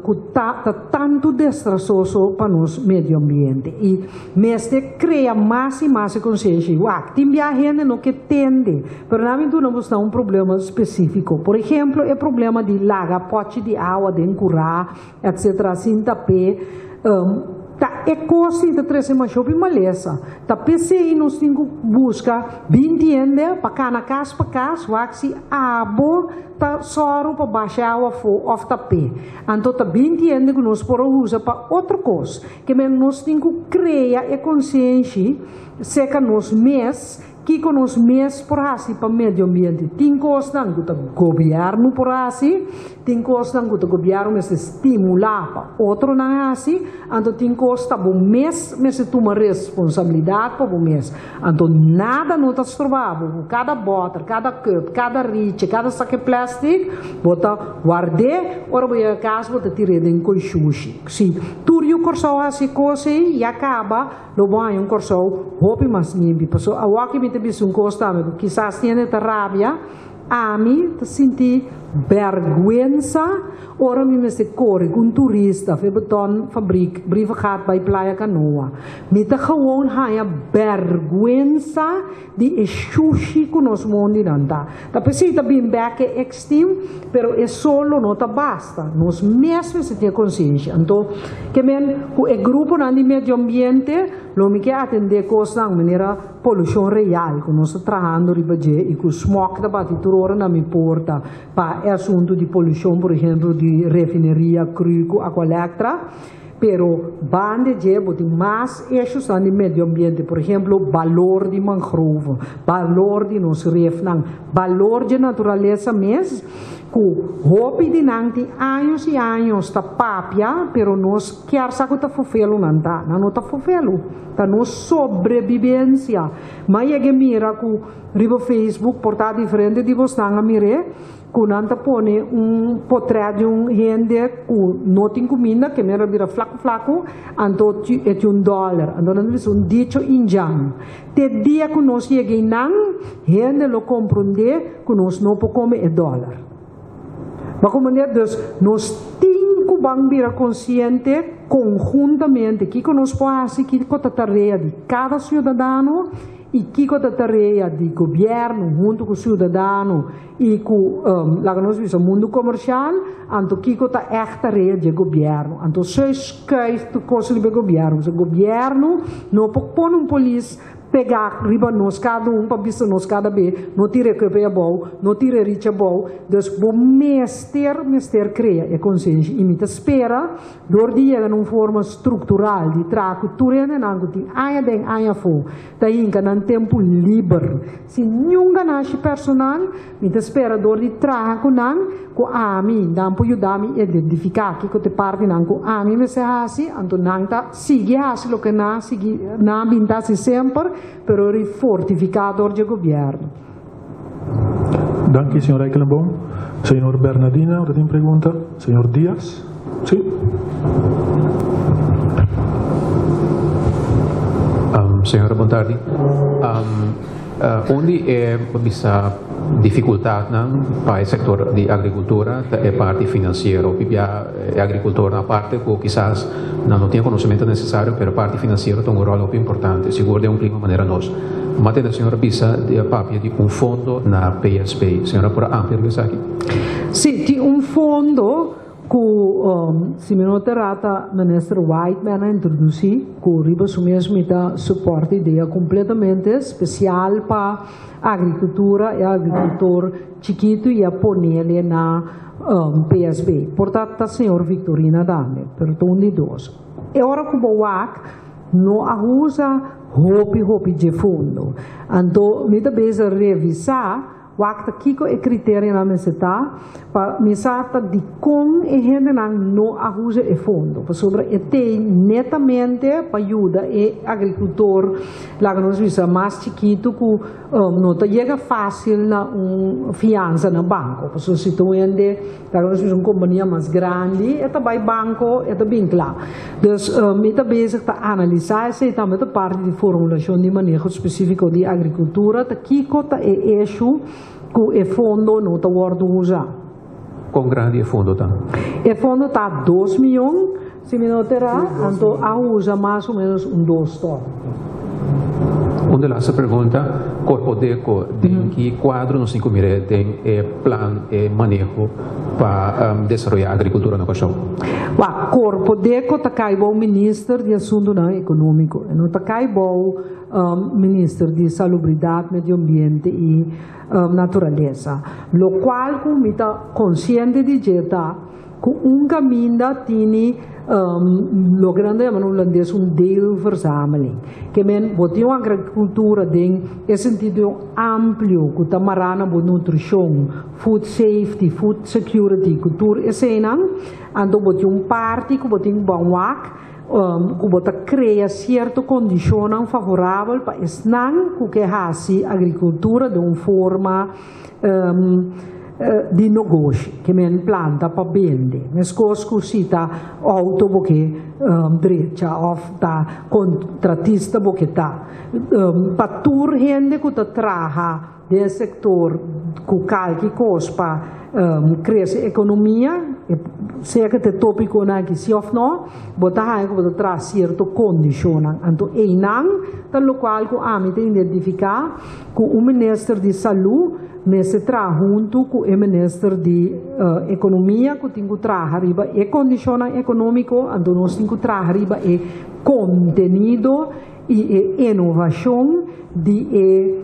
cu ta ta tanto destrasoso pa nos medio ambiente. Y mester crea mas y mas e conciencia. Wak, tin bia hende no ke tende, pero nan mi duna bosnan un problema specifico. Por ehemplo, e problema di laga pochi di awa den cura, etc. Sin tap'é. Ta e kos ei ta trese masha hopi malesa. Ta p'esei nos tin ku buska binti hende pa kana kas pa kas wak si abo ta sòru pa basha e awa afó òf tap'é. Anto ta binti hende ku nos por a usa pa otro kos. Ke men nos tin ku krea e konsienshi serka nos mes. Kiko nos mes por hasi pa medio ambiente? Tin kosnan ku ta gobièrnu por hasi, tin kosnan ku ta gobièrnu mester stimulá pa otronan hasi, anto tin kos ta bo mes mester tuma responsabilidat pa bo mes. Anto nada no ta stroba bo ku kada bòter, kada kùp, kada richi, kada saki plèstik, bo ta ward'é, ora bo yega kas bo ta tir'é den koi shushi. Si tur yu Kòrsou hasi e kos ei, ya kaba. Lo bo haña un Kòrsou hopi mas limpi. Pasobra awor mi ta bisa un kos tambe ku kisas hende ta rabia, ami ta sinti bèrgwensa ora mi mester kore ku un turista for e beton fabrik Brievengat bai Playa Kanoa. Mi ta gewoon haña bèrgwensa di e shushi ku nos mondinan ta. Ta p'esei ta bin bèk e exteam, pero e solo no ta basta. Nos mes mester tin e konsiensha. Anto, ke men ku e gruponan di medio ambiente lo mi ke atendé kosnan manera polushon real ku nos ta trahando riba dje i ku smog ta bati tur ora na mi porta pa e asuntu di polushon, por ehempel di refineria cru ku Aqualectra. Pero banda dje bo tin mas issuesnan di medio ambiente, por ehemplo balor di mangrove, balor di nos refnan, balor dje naturalesa mes. Ku hopi di nan tin años i años ta papia, pero nos kier sa ku ta fofelu nan ta. Nan no ta fofelu, ta nos sobrebibensia. M'a yega mira ku riba Facebook por ta diferente di bosnan a mir'é, ku nan ta pone un potrèt di un hende ku no tin kuminda, ke mera bira flaku flaku, anto e tin un dòler. Anto nan ta bisa un dicho indjan. Te dia ku nos yega einan, hende lo komprondé ku nos no por kome e dòler. Bo a komprondé? Dus, nos tin ku ban bira konsiente konhuntamente kiko nos por hasi, kiko ta tarea di kada siudadano i kiko ta tarea di gobièrnu huntu ku siudadano i ku, laga nos bisa, mundu komersial, anto kiko ta ègt tarea di e gobièrnu. Anto soy skuif tur kos riba e gobièrnu, pasobra gobièrnu no por pone un polis pegá riba nos kada un pa bisa nos kada be, no tira e kuepe abou, no tira e richi abou. Dus bo mester, mester krea e konsenshi i mi ta spera dor di yega na un forma struktural di traha ku tur hendenan ku tin aña den aña afó ta hinka nan tempu liber Sin niun ganashi personal, mi ta spera dor di traha ku nan, ku ami, nan por yuda mi identifiká kiko ta e partinan ku ami mester hasi, anto nan ta sigui hasi loke nan a sigui, nan a bin ta hasi semper, pero ri fortifiká dor dje gobièrnu. Danki, señor Eikelenboom. Señor Bernadina ora tin pregunta. Señor Diaz, si. Señora, bon tardi. Un di e bisa dificultadnan pa e sector di agricultura ta e parti financiero. Pibia e agricultornan aparte cu kisas nan no tin e conocimento necesario, pero e parti financiero ta un rol hopi importante, sigur den un clima manera nos. Mate na señora bisa di a papia di un fondo na PSP. Señora por a amplia riba esaki? Sí, tin un fondo ku si mi no ta erá ta Minister Whiteman a introdusí, ku riba su mes mi ta support e idea kompletamente, spesial pa agrikultura e agrikultor chikitu i a ponele na PSB. Por ta ta señor Victorina tambe, pero ta un di dos. E ora ku bo wak no a usa hopi hopi dje fondo. Anto mi ta bezig revisá Wak ta kiko e kriterianan mester ta pa mi sa ta dikon e hendenan no a usa e fondo, pasobra e tei netamente pa yuda e agrikultor, laga nos bisa mas chikitu ku no ta yega fásil na un fiansa na banko, pasobra si ta un hende, laga nos bisa un kompania mas grandi e ta bai banko e ta bin kla. Dus mi ta bezig ta analisá esei tambe ta parti di formulashon di maneho spesífiko di agrikultura ta kiko ta e eshu ku e fondo no ta wòrdu usá. Kon grandi e fondo ta? E fondo ta dos mion, si mi no ta erá, anto a usa mas o ménos un dos tòn. Un de laatste pregunta, Korpodeko, den ki kuadro nos tin ku mira den e plan, e maneho pa desaroyá agrikultura na Kòrsou? Wak, Korpodeko ta kai bou Minister di Asuntunan Ekonómiko. E no ta kai bou Minister di Salubridat, Medio Ambiente i Naturalesa. Lokual ku mi ta konsiente di dje ta ku un kaminda tini loke nan ta yama na hulandes un deelverzameling. Ke men bo tin un agrikultura den e sentido amplio ku ta mará na bo nutrishon, food safety, food security, ku tur eseinan. Anto bo tin un parti ku bo tin ku ban wak ku bo ta krea sierto kondishonnan favorabel pa esnan ku ke hasi agrikultura den un forma di nogoshi, ke men planta pa bende. Meskos ku si ta outo bo ke drecha òf ta kontratista bo ke ta. Pa tur hende ku ta traha den e sektor ku kalki kos pa krese ekonomia, sea ku ta e topikonan aki si òf no, bo ta haña ku bo ta traha sierto kondishonnan. Anto einan ta lokual ku ami ta identifiká ku un minister di salú mester traha huntu ku e minister di ekonomia ku tin ku traha riba e kondishonnan ekonómiko, anto nos tin ku traha riba e kontenido i e inovashon di e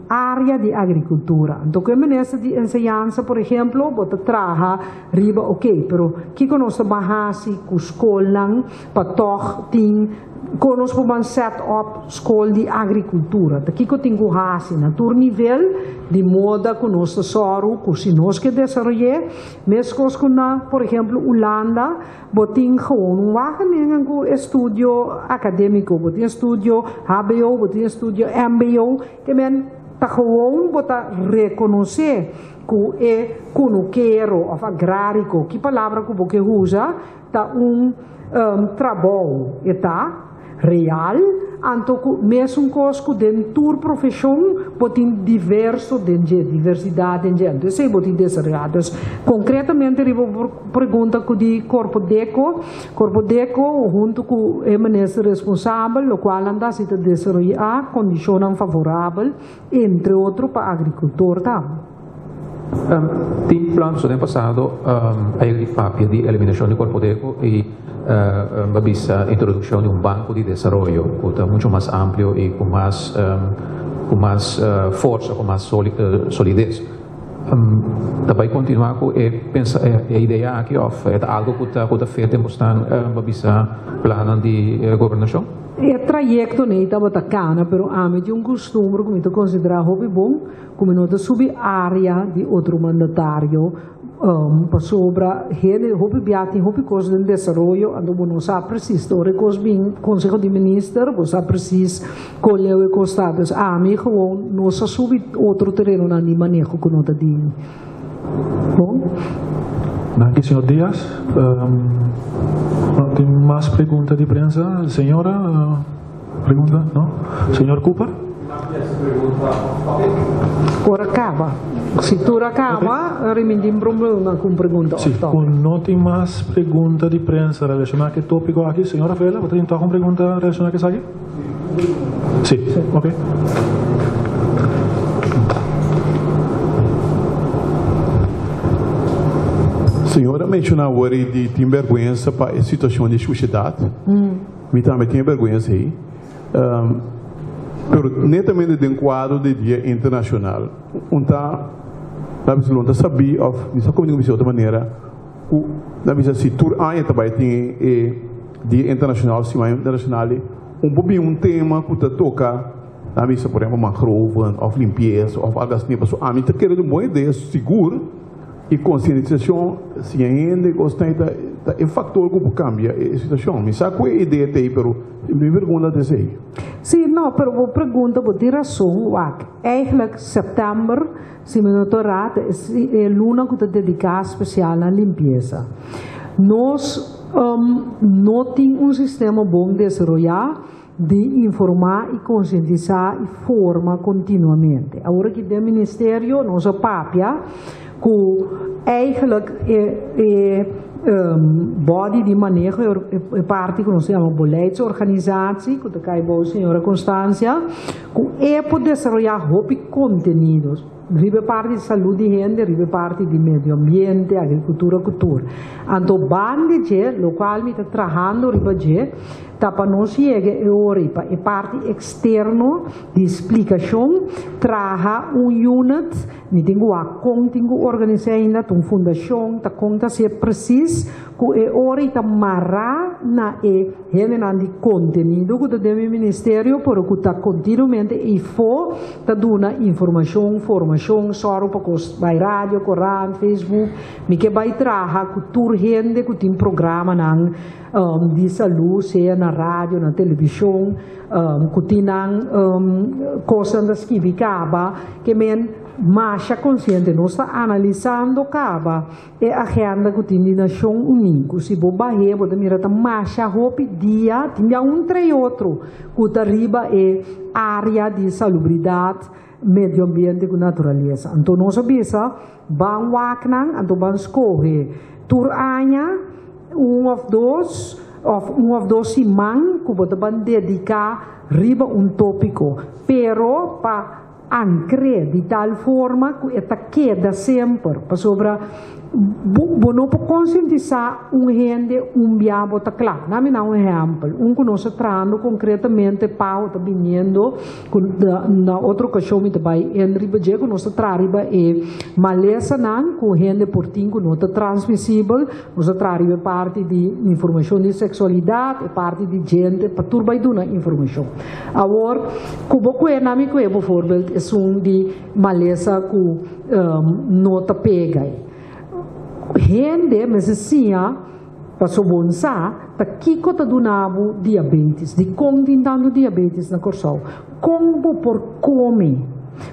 área di agrikultura. Anto ku e minister di enseñansa, por ehemplo, bo ta traha riba oke, pero kiko nos ta ban hasi ku skolnan pa tòg tin. Kon nos por ban set up skol di agrikultura? Ta kiko tin ku hasi na tur nivel di moda ku nos ta sòru ku si nos ke desaroy'é, meskos ku na, por ehemplo, Ulanda, bo tin gewoon un Wageningen ku estudio akadémiko, bo tin estudio hbo, bo tin estudio mbo, ke men ta gewoon bo ta rekonosé ku e kunukero òf agráriko, ki palabra ku bo ke usa, Ta un trabou, e ta real, anto ku mesun kos ku den tur profeshon bo tin diverso den dje, diversidat den dje, anto esei bo tin desaroyá. Dus konkretamente riba bo pregunta ku di Korpodeko, Korpodeko huntu ku e minister responsabel lokual nan ta hasi ta desaroyá kondishonnan favorabel entre otro pa agrikultor tambe. Tin plan so den pasado a yega di papia di eliminashon di Korpodeko i a bisa introdukshon di un banko di desaroyo ku ta mucho mas amplio i ku mas ku mas forsa, ku mas solides. Ta bai kontinuá ku e pensa e idea aki òf e ta algu ku ta ku ta fet den bosnan pa bisa plannan di gobernashon? E trayekto nei tabata kana pero ami tin un kustumber ku mi ta konsiderá hopi bon. Ku mi no ta subi área di otro mandatario pasobra hende hopi bia tin hopi kos den desaroyo anto bo no sa presis ta ora e kos bin konseho di minister bo sa presis kon leu e kos ta dus ami gewoon no sa subi otro terenonan di maneho ku no ta di mi bon. Danki señor Diaz. No tin mas pregunta di prensa. Señora. Pregunta? No? Señor Cooper? Ora caba. Si tur a caba, Rimindin Bromluna cu un pregunta Si, off topic. cu no tin mas pregunta di prensa relaciona cu e topico aki, señor Rafaela, bo ta tin toch un pregunta relaciona cu esaki? Si, ok. Señor a menciona awor di tin berguensa pa e situacion di suciedad. Mi tambe tin e bergwensa ei. Pero netamente den kuadro di Dia Internashonal, un ta ta bisa lo no ta sabí òf mi sa komo bisa di otro manera ku ta bisa si tur aña ta bai tin e Dia Internashonal, Siman Internashonal ei, un por bin un tema ku ta toka ta bisa por ehempel mangroven òf limpiesa òf algu asina. Pasobra ami ta kere di un bon idea sigur. E konsientisashon si e hende ku osnan ta ta e faktor ku por kambia e situashon. Mi sa ku e idea ta ei pero mi pregunta ta esei. Sí, no, pero bo pregunta, bo tin rason, wak. Eigenlijk sèptèmber, si mi no ta erá, ta e luna ku ta dediká spesial na limpiesa. Nos no tin un sistema bon desaroyá di informá i konsientisá i forma kontinuamente. Awor aki den ministerio nos a papia ku eigenlijk e e body di maneho, e parti ku nos ta yama beleidsorganisatie, ku ta kai bou señora Constancia, ku e por desaroyá hopi kontenido. Riba e parti di salud di hende, riba e parti di medio ambiente, agricultura cu tur. Anto banda dje, locual mi ta trahando riba dje, ta pa nos yega e ora y pa e parti externo di splicacion traha un unit, mi tin cu wak con tin cu organisa ainda, ta un fundacion, ta con ta hacié precies cu e ora y ta mara na e Hendenan di kontenido ku ta den mi ministerio pero ku ta kontinuamente eifó ta duna informashon, formashon, sòru pa kos bai radio, korant, Facebook. Mi ke bai traha ku tur hende ku tin programanan di salú, sea na radio, na televishon, ku tin nan kosnan ta skibi kaba, ke men masha konsiente. Nos ta analisando kaba. E agenda ku tin di Nashon Uní, ku si bo bah'é bo ta mira ta masha hopi dia, tin dia un trei otro ku ta riba e área di salubridat, medio ambiente ku naturalesa. Anto nos a bisa, ban wak nan, anto ban skohe tur aña un òf dos òf un òf dos siman ku bo ta ban dediká riba un tópiko, pero pa. Ankr'é di tal forma ku e ta keda semper, pasobra bo bo no por konsientisá un hende un bia bo ta kla. Na mi na un ehèmpel, un ku nos ta trahando konkretamente Pau ta biniendo ku na otro okashon mi ta bai en riba dje ku nos ta traha riba e malesanan ku hende por tin ku no ta transmisibel, nos ta traha riba e parti di informashon di seksualidat, e parti di djente pa tur bai duna informashon. Awor, ku bo kue na mi kue bijvoorbeeld esun di malesa ku no ta pega ei. Hende mester siña paso bon sa ta kiko ta duna bo diabetes, dikon tin tantu diabetes na Kòrsou, kon bo por kome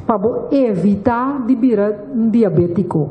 pa bo evitá di bira un diabétiko.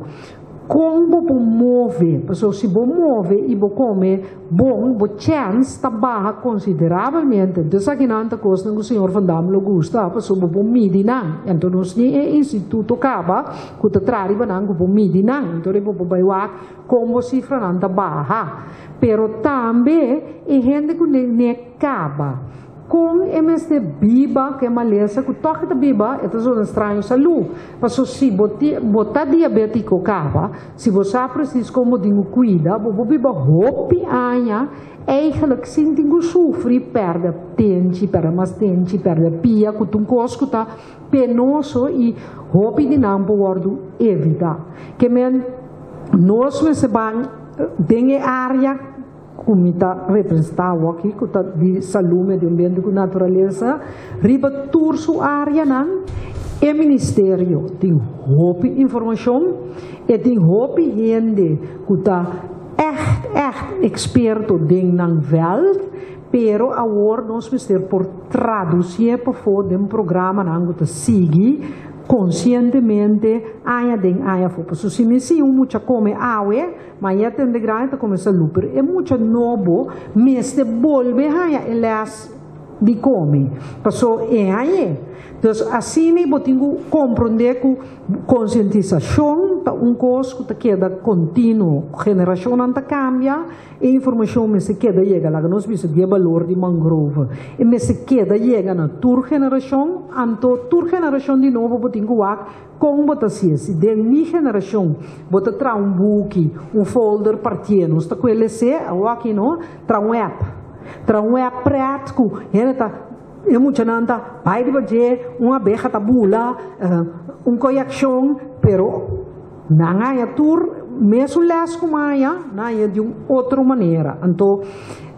Kon bo por move? Pasobra si bo move i bo kome bon, bo chèns ta baha konsiderabelmente. Dus akinan ta kosnan ku señor Van Dam lo gusta, pasobra bo por midi nan. Anto nos tin e instituto kaba ku ta traha riba nan ku por midi nan. Anto bo por bai wak kon bo sifranan ta baha. Pero tambe e hende ku ne kaba. Kon e mester biba ku e malesa ku tòg e ta biba, e ta zona straño salú. Paso si bo ti bo ta diabétiko kaba, si bo sa presis kon bo tin ku kuida, bo por biba hopi aña eigelijk sin tin ku sufri pèrdè tenchi, pèrdè mas tenchi, pèrdè pia, ku ta un kos ku ta penoso i hopi di nan por wòrdu evitá. Ke men nos mester ban den e área. Ku mi ta representá awoki, ku ta di salú, medio ambiente ku naturalesa, riba tur su áreanan. E ministerio tin hopi informashon, e tin hopi hende ku ta ègt ègt eksperto den nan vèlt, pero awor nos mester por tradusié pafó den programanan ku ta sigui konsientemente aña den aña afó. Pasobra si mi siña un mucha kome awe, Maña tende grandi ta kuminsá lu, pero e mucha nobo mester bolbe haña e lès di kome, paso e hañ'é. Dus asina bo tin ku komprondé ku konsientisashon ta un kos ku ta keda kontinuo. Generashonnan ta kambia, e informashon mester keda yega, laga nos bisa di e balor di mangrove, e mester keda yega na tur generashon, anto tur generashon di nobo bo tin ku wak Kon bo ta si'e? Si den mi generashon bo ta traha un buki, un folder partié, nos ta kue les'é, awor aki no, traha un app. Traha un app pret ku hende ta, e muchanan ta bai riba dje, un abeha ta bula, un koyakshon, pero nan haña tur mesun lès ku maya, nan haña di un otro manera. Anto.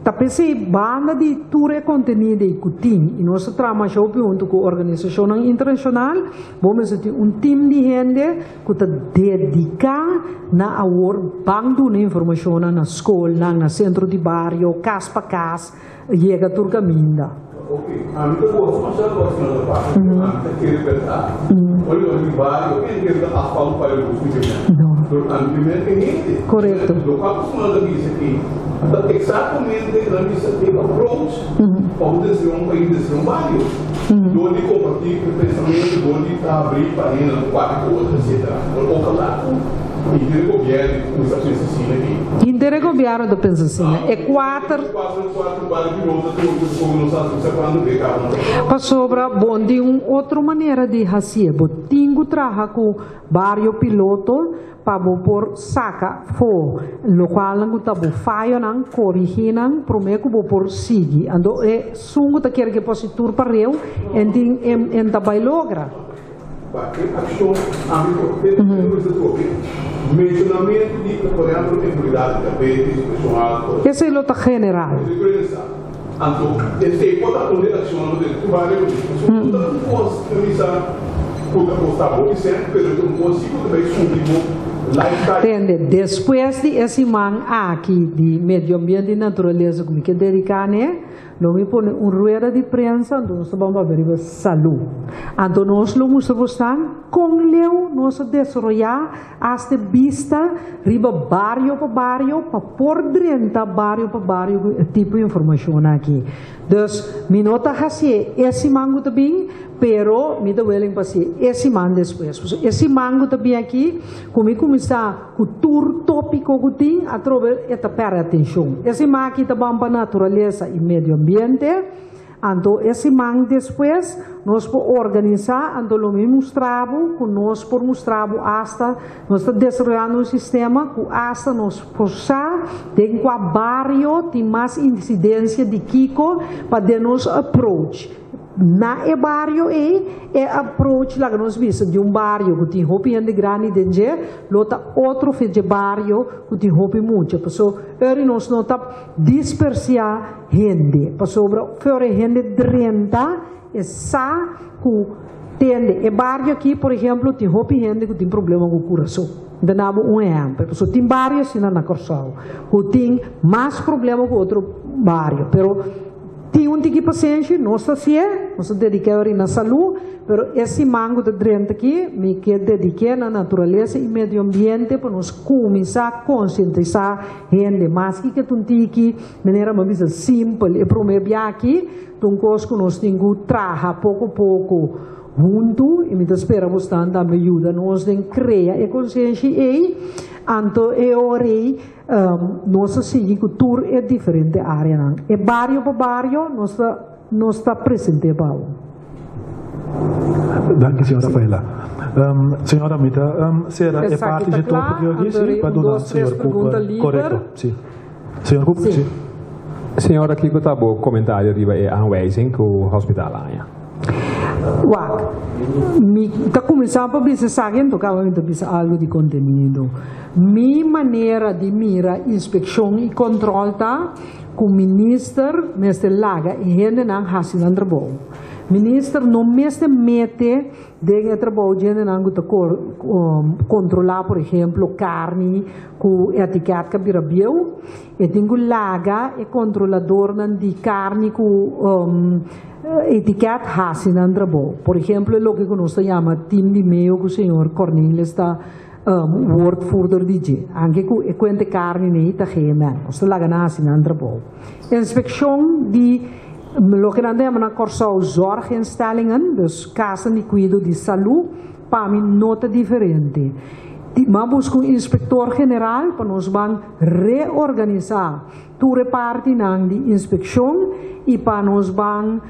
Ta p'esei banda di tur e kontenido ei ku tin i nos ta traha masha hopi huntu ku organisashonnan internashonal, bo mester tin un tim di hende ku ta dediká na awor ban duna informashonnan na skolnan, na sentro di bario, kas pa kas, yega tur kaminda. Ok, ami ta gosta masha lo asina ta pasa, ami ta kere bèrdat. Ora ku ami bario, ken kere ta asfalto pa e lus mi ke mester. Pero ami primer ke hende. Korekto. Lokual ku Sra. ta bisa aki ta eksaktamente nan bisa e approach pa un desvion pa i desvion bario. Dor di kompartí e pensamentu, dor di ta habrí pa hende nan por papia ku otro, etsetera. Pero ojalá ku henter e gobièrnu kuminsá pensa asina aki. Henter e gobièrnu ta pensa asina. E kuater. Pasobra bo tin un otro manera di hasié. Bo tin ku traha ku bario piloto pa bo por saka afó lokualnan ku ta bo fayonan, korigí nan promé ku bo por sigui. Anto e esun ku ta kere ke por hasi tur pareu en tin en ta bai logra. Pa e akshon ami por te mester toke menshonamentu di por ehempel enfermedad di diabetes, preshon alto. Esei lo ta general. Anto esei por ta un di akshonnan ku ta baria ku nos. No ta un kos ku bisa ku ta kosta hopi sèn, pero ta un kos si ku ta bai subi bo lifestyle. Tende, despues di e siman aki di medio ambiente i naturalesa ku mi ke dediká n'e, Lo mi pone un rueda di prensa anto nos ta ban papia riba salú. Anto nos lo mustra bosnan kon leu nos a desaroyá asta e bista riba bario pa bario pa por drenta bario pa bario ku e tipo informashon aki. Dus mi no ta hasié e siman ku ta bin, pero mi ta willing pa hasié e siman despues. Pasobra e siman ku ta bin aki ku mi kuminsá. Ku tur tópiko ku tin, atrobe e ta pèrdè atenshon. E siman aki ta ban pa naturalesa i medio ambiente. Anto e siman despues nos por organisá, anto lo mi mustra bo ku nos por mustra bo asta nos ta desaroyando un sistema ku asta nos por sa den kua bario tin mas insidensia di kiko pa den nos approach na e bario ei, e approach laga nos bisa di un bario ku tin hopi hende grandi den dje lo ta otro fe dje bario ku tin hopi mucha paso eri nos no ta dispersiá hende, pasobra for e hende drenta e sa ku tende e bario aki, por ehemplo, tin hopi hende ku tin problema ku kurason. Mi ta duna bo un ehempel, pasobra tin bario asina na Kòrsou ku tin mas problema ku otro bario, pero tin un tiki pasenshi, nos ta hasié, nos ta dediká ori na salú, pero e siman ku ta drenta aki mi ke dediké na naturalesa i medio ambiente pa nos kuminsá konsientisá hende maske ke ta un tiki manera mi a bisa simpel e prome bia aki ta un kos ku nos tin ku traha poko poko huntu i mi ta spera bo stan tambe yuda nos den krea e konsenshi ei anto e ora ei nos a sigui ku tur e diferente areanan e bario pa bario nos ta nos ta presente pa bo. Danki señor Rafaela. Señora mi ta sera e parti dje topico aki si pa duna señor Cooper korekto si. Señor Cooper si. Señora kiko ta bo komentario riba e aanwijzing ku hospital a haña? Wak, mi ta kuminsá pa bisa esaki anto kaba mi ta bisa algu di kontenido. Mi manera di mira inspekshon i kòntròl ta ku minister mester laga e hendenan hasi nan trabou. Minister no mester mete den e trabou dje hendenan ku ta kontrolá por ehemplo karni ku etiket ka bira bieu. E tin ku laga e kontroladornan di karni ku etiket hasi nan trabou. Por ehemplo e loke ku nos ta yama team di meo ku señor Cornelis ta woordvoerder di dje. Anke ku e kuente karni nei ta GMN. Nos ta laga nan hasi nan trabou. Inspekshon di loke nan ta yama na Kòrsou zorginstellingen, dus kasanan di kuido di salú, pa mi no ta diferente. Mi a buska un inspektor general pa nos ban reorganisá tur e partinan di inspekshon i pa nos ban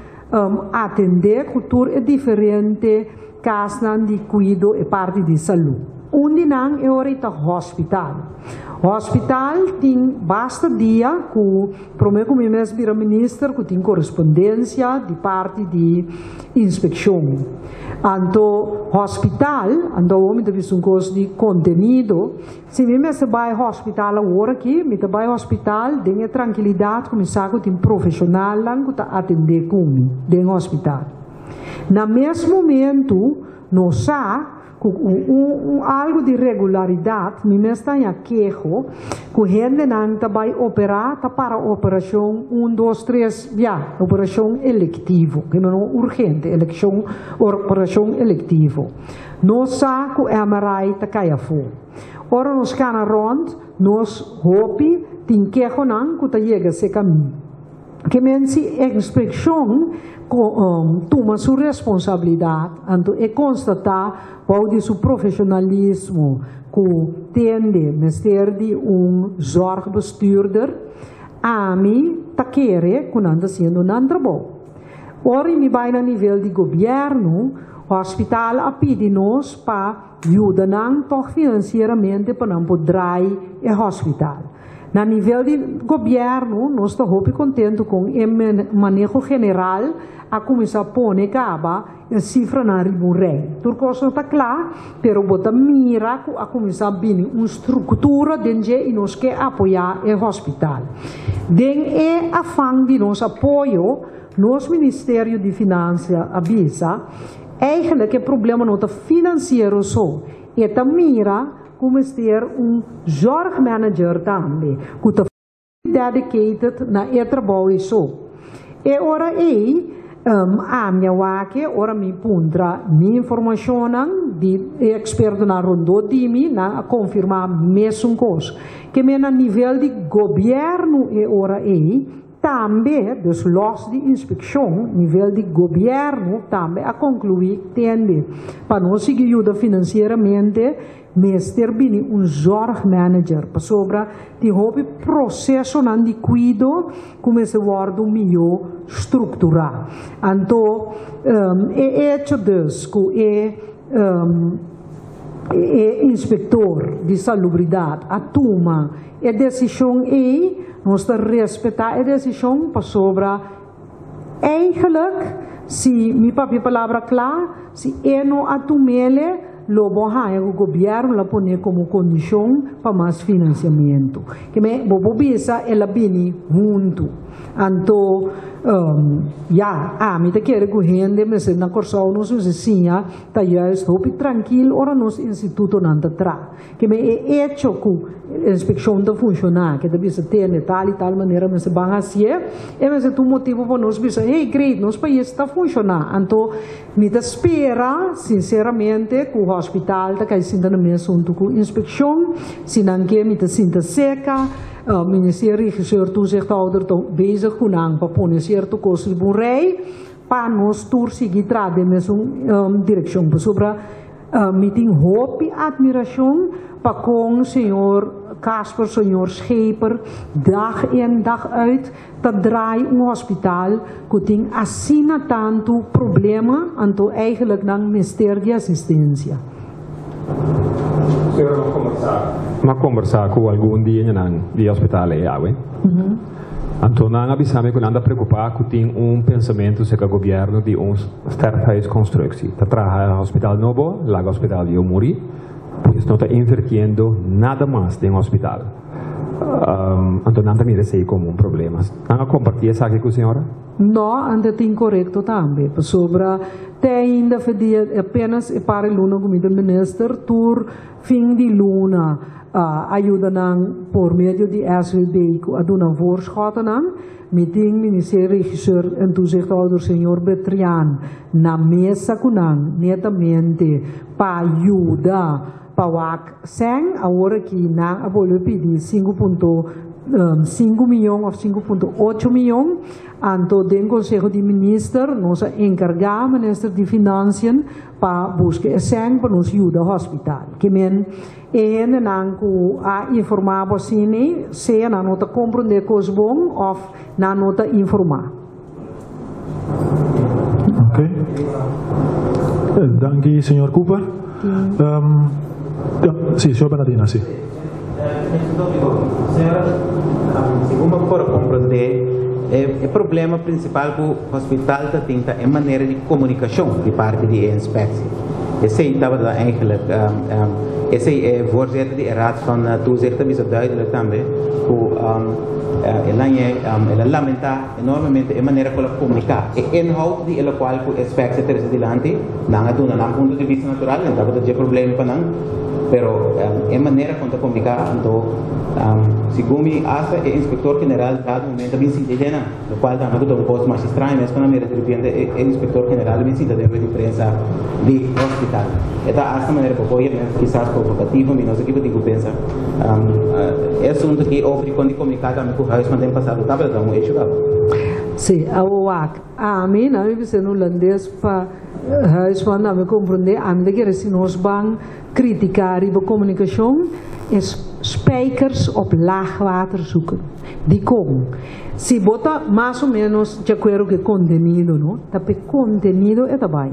atendé ku tur e diferente kasnan di kuido e parti di salú. Un di nan e ora ei ta hospital. Hospital tin basta dia ku promé ku mi mes bira minister ku tin korespondensia di parti di inspekshon. Anto hospital, anto awor mi ta bisa un kos di kontenido, si mi mester bai hospital awor aki, mi ta bai hospital den e trankilidat ku mi sa ku tin profeshonalnan ku ta atendé ku mi den hospital. Na mes momentu nos sa ku un algu di regularidat mi mes ta haña keho ku hendenan ta bai operá ta para operashon un dos tres bia, operashon elektivo, ke no urgente, elekshon operashon elektivo. Nos sa ku MRI ta kai afó. Ora nos kana rònt nos hopi tin kehonan ku ta yega serka mi. Ke men si inspekshon tuma su responsabilidat, anto e konstatá bou di su profeshonalismo ku tende mester di un zorgbestuurder, ami ta kere ku nan ta hasiendo nan trabou. Ora mi bai na nivel di gobièrnu, hospital a pidi nos pa yuda nan tòg finansieramente pa nan por drai e hospital. Na nivel di gobièrnu nos ta hopi kontentu kon e maneho general a kuminsá pone kaba e sifranan riba un rei. Tur kos no ta kla, pero bo ta mira ku a kuminsá bini un struktura den dje i nos ke apoyá e hospital. Den e afan di nos apoyo, nos Ministerio di Finansia a bisa, Eigenlijk e problema no ta finansiero so, e ta mira ku mester un zorgmanager tambe ku ta dedicated na e trabou ei so. E ora ei ami a wak ora mi puntra mi informashonnan di e ekspertonan rondó di mi, nan a konfirmá mesun kos. Ke men na nivel di gobièrnu e ora ei. Tambe, dus los di inspekshon, nivel di gobièrnu tambe a konkluí tende pa nos sigui yuda finansieramente mester bini un zorgmanager pasobra tin hopi prosesonan di kuido ku mester wòrdu mihó strukturá. Anto e echo dus ku e e inspektor di salubridat a tuma E desishon ei, nos ta respetá e desishon pasobra eigenlijk, si mi papia palabra kla, si e no a tum'ele, lo bo haña ku gobièrnu lo a pone komo kondishon pa mas finansiamentu. Ke men, bo por bisa el a bini huntu. Anto, ya, ami ta kere ku hende mester na Kòrsou nos mester siña ta juist hopi trankil ora nos institutonan ta traha. Ke men e echo ku inspekshon ta funshoná, ke ta bisa tende tal i tal manera mester ban hasié, e mester ta un motibu pa nos bisa, hey, great, nos pais ta funshoná. Anto mi ta spera sinseramente ku hospital ta kai sinta na mes huntu ku inspekshon. Si nan ke mi ta sinta seka, Ministerio Regisseur Toezichthouder ta bezig ku nan pa pone sierto kos riba un rei pa nos tur sigui traha den mesun direkshon. Pasobra Mi tin hopi admiracion pa con señor Casper, señor Scheper dag in dag uit ta draai un hospital cu tin asina tanto problema anto eigenlijk nan mester di asistencia. Señora, m'a combersa, m'a combersa cu algun di eñanan di e hospital ey awe. Anto nan a bisa mi cu nan ta preocupa cu tin un pensamento cerca gobierno di un sterfhuisconstructie. Ta traha hospital nobo, laga hospital di muri, pues no ta invirtiendo nada mas den hospital. Anto nan ta mira esey como un problema. Nan a comparti esaki cu señora? No, anto ta incorecto tambe, pasobra te ainda fe dia apenas e par e luna cu mi ta minister, tur fin di luna a yuda nan por medio di SVB cu a duna voorschotennan. Mi tin Ministerio Regisseur en Toezichthouder señor Betrian na mesa cu nan netamente pa yuda pa wak sèn. Awor aki nan a bolbe pidi 5.5 miyon of 5.8 miyon. Anto den Conseho di Minister nos a encarga Minister di Financiën pa buska e sèn pa nos yuda hospital. Ke men e hendenan ku a informá bo asina, sea nan no ta komprondé kos bon òf nan no ta informá. Ok. Danki señor Cooper. Sí, señor Bernardina, sí. Señora, segun bo por komprondé, e problema prinsipal ku hospital ta tin ta e manera di komunikashon di parti di e inspeksie. Esei tabata eigenlijk, esei e voorzitter di e Raad van Toezicht ta bisa duidelijk tambe ku el a el a lamentá enormemente e manera ku el a komuniká e inhoud di e lokual ku e inspeksie a trese dilanti. Nan a duna nan punto di bista natural, nan tabata dje problema pa nan, pero e manera kon ta komuniká anto segun mi asta e inspektor general dado momento a bin sinti dje nan. Lo cual tambe cu ta un cos mas extraño mes cuando mira di repente e inspector general bin sinta den rueda di prensa di hospital. E ta hasta manera bo por yama kisas provocativo, mi no sa kico tin cu pensa. E asunto aki over di con di comunica tambe cu Huisman den pasado tabata ta un hecho caba. Si, awo wak, ami, nan mi bisa en Hulandes pa Huisman nan mi comprende, ami ta kere si nos ban critica riba comunicacion es spijkers op laag water zoeken. Dikon? Si bo ta mas o menos di akuerdo ku e kontenido, no? Ta pa e kontenido e ta bai.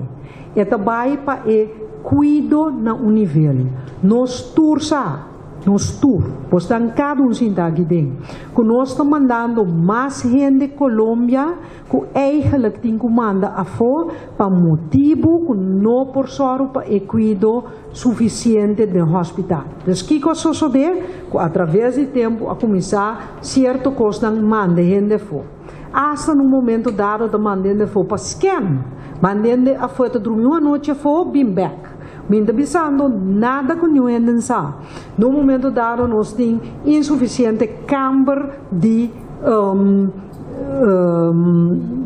E ta bai pa e kuido na un nivel. Nos tur sa, nos tur, bo stan kada un sinta aki den, ku nos ta mandando mas hende Colombia ku eigenlijk tin ku manda afó pa motibu ku no por sòru pa e kuido sufisiente den hospital. Dus kiko a sosodé? Ku atraves di tempu a kuminsá sierto kosnan manda hende afó. Asta na un momento dado ta manda hende afó pa scan. Manda hende afó e ta drumi un anochi afó, bin bèk. Mi no ta bisando nada ku niun hende sa. Na un momento dado nos tin insufisiente kamber di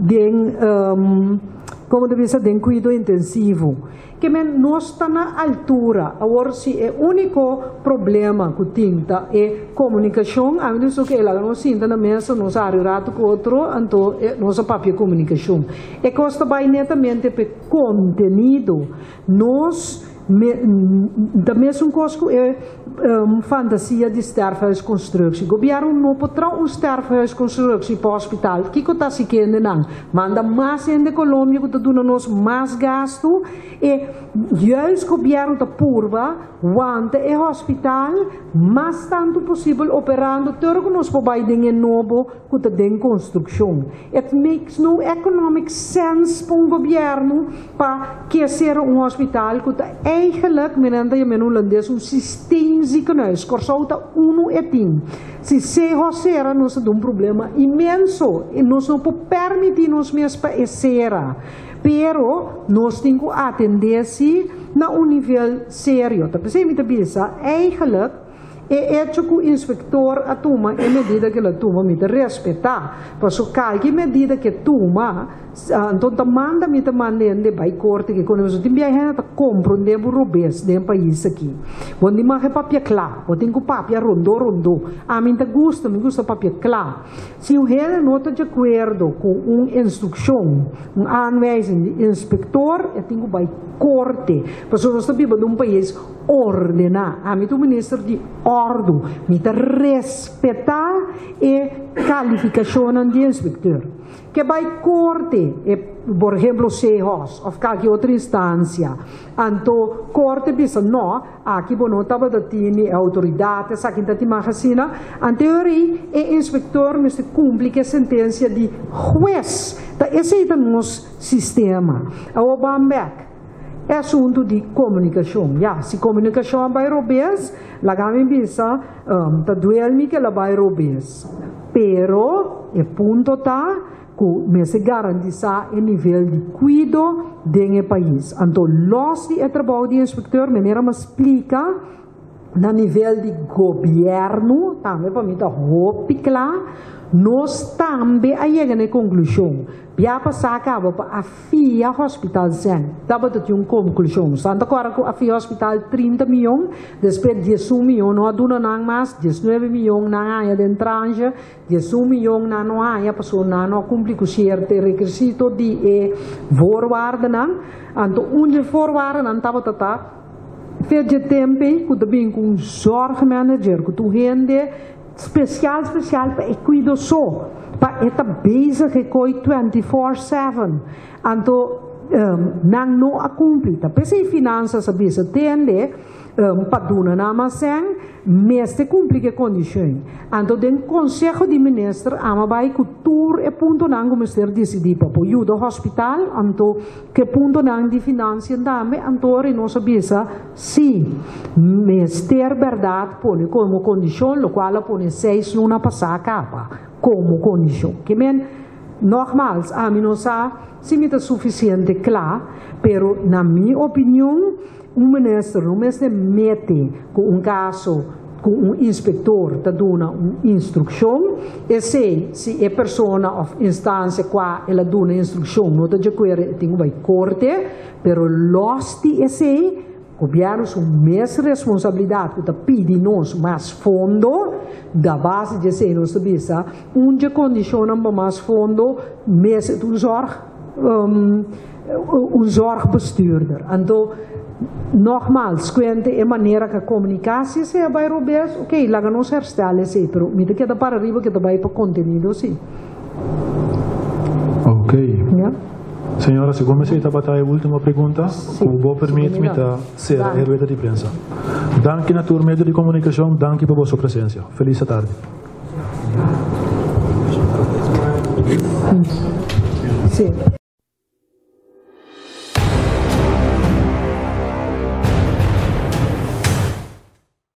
den. Komo ta bisa den kuido intensivo. Ke men nos ta na altura. Awor si e úniko problema ku tin ta e komunikashon, ami ta bisa oke, laga nos sinta na mesa, nos hari ratu ku otro, anto nos a papia komunikashon. E kos ta bai netamente pa e kontenido. Nos me ta mesun kos ku e fantasia di sterfhuisconstructie. Gobierno no por traha un sterfhuisconstructie pa hospital. Kiko ta hasi kendenan? Manda mas hende Colombia ku ta duna nos mas gastu. E juist gobierno ta purba wanta e hospital mas tantu posibel operando tur ku nos por bai den e nobo ku ta den konstrukshon. It makes no economic sense pa un gobierno pa ke sera un hospital ku ta eigenlijk, men ta yama en Hulandes, un systeemziekenhuis. Kòrsou ta unu e tin. Si SEHO sera nos ta den un problema inmenso i nos no por permiti nos mes pa e sera. Pero nos tin ku atende si na un nivel serio. Ta p'esei mi ta bisa eigenlijk. E echo ku inspektor a tuma e medida ku el a tuma mi ta respetá, paso kalki medida ku e tuma, anto ta manda mi ta manda hende bai korte ke kone paso tin bia hende ta komprondé bo robes den pais aki. Bo no mag e papia kla, bo tin ku papia rondó rondó. Ami ta gusta, mi gusta papia kla. Si un hende no ta di akuerdo ku un instrukshon, un aanwijzing di inspektor, e tin ku bai korte, paso nos ta biba den un pais Ordená. Ami ta un minister di òrdu. Mi ta respetá e kalifikashonnan di inspekteur. Ke bai korte, e por ehemplo SEHOS òf kalke otro instansia, anto korte bisa nò, aki bo no tabata tini e outoridat, esaki ta tin mag asina, anto e ora ei e inspektor mester kumpli ku e sentensia di hues. Ta esei ta nos sistema. Awor ban bèk. E asuntu di komunikashon. Ya, si komunikashon a bai robes, laga mi bisa, ta duel mi ku el a bai robes. Pero e punto ta ku mester garantisá e nivel di kuido den e pais. Anto los di e trabou di inspekteur, manera mi a splika, Na nivel di gobièrnu, tambe pa mi ta hopi kla, nos tambe a yega na e konklushon. Bia pasá kaba pa a fia hospital sèn. Tabata tin un konklushon. Santa Cora ku a fia hospital 30 mion, despues 11 mion no a duna nan mas, 19 mion nan haña den tranche, 11 mion nan no haña pasobra nan no a kumpli ku sierto rekisito di e voorwaardenan. Anto un di e voorwaardenan tabata ta. Fe dje tempe ku ta bin ku un zorgmanager, ku ta un hende spesial spesial pa e kuido so, pa e ta bezig e koi 24/7. Anto nan no a kumpli. Ta p'esei Finansas a bisa tende pa duna nan mas sèn, mester kumpli ku e kondishon. Anto den Konseho di Minister ama bai ku tur e puntonan ku mester disidí pa por yuda hospital, anto Ke puntonan di financiën tambe, anto nos a bisa si mester berdad pone como condicion, locual a pone seis luna pasa caba como condicion. Ke men, nogmaals, ami no sa si mi ta suficiente cla, pero na mi opinion, Un minister no mester mete ku un kaso ku un inspektor ta duna un instrukshon. Esei si e persona òf instansia kua el a duna instrukshon no ta djakuerdo e tin ku bai korte. Pero lòs di esei, gobièrnu su mes responsabilidat ku ta pidi nos mas fondo, da base di esei nos ta bisa un dje kondishonnan pa mas fondo mester ta un zòrg. Un zorgbestuurder. Anto, nogmaals, kuente e manera ku komuniká si esei a bai robes, ok, laga nos herstel esei, pero mi ta keda para riba ku ta bai pa kontenido si. Ok. Ja. Señora, segun esei tabata e ultimo pregunta, Sí, ku bo permit mi ta sera e rueda di prensa. Danki na tur medio di komunikashon, danki pa boso presensia. Felis atardi. Sí.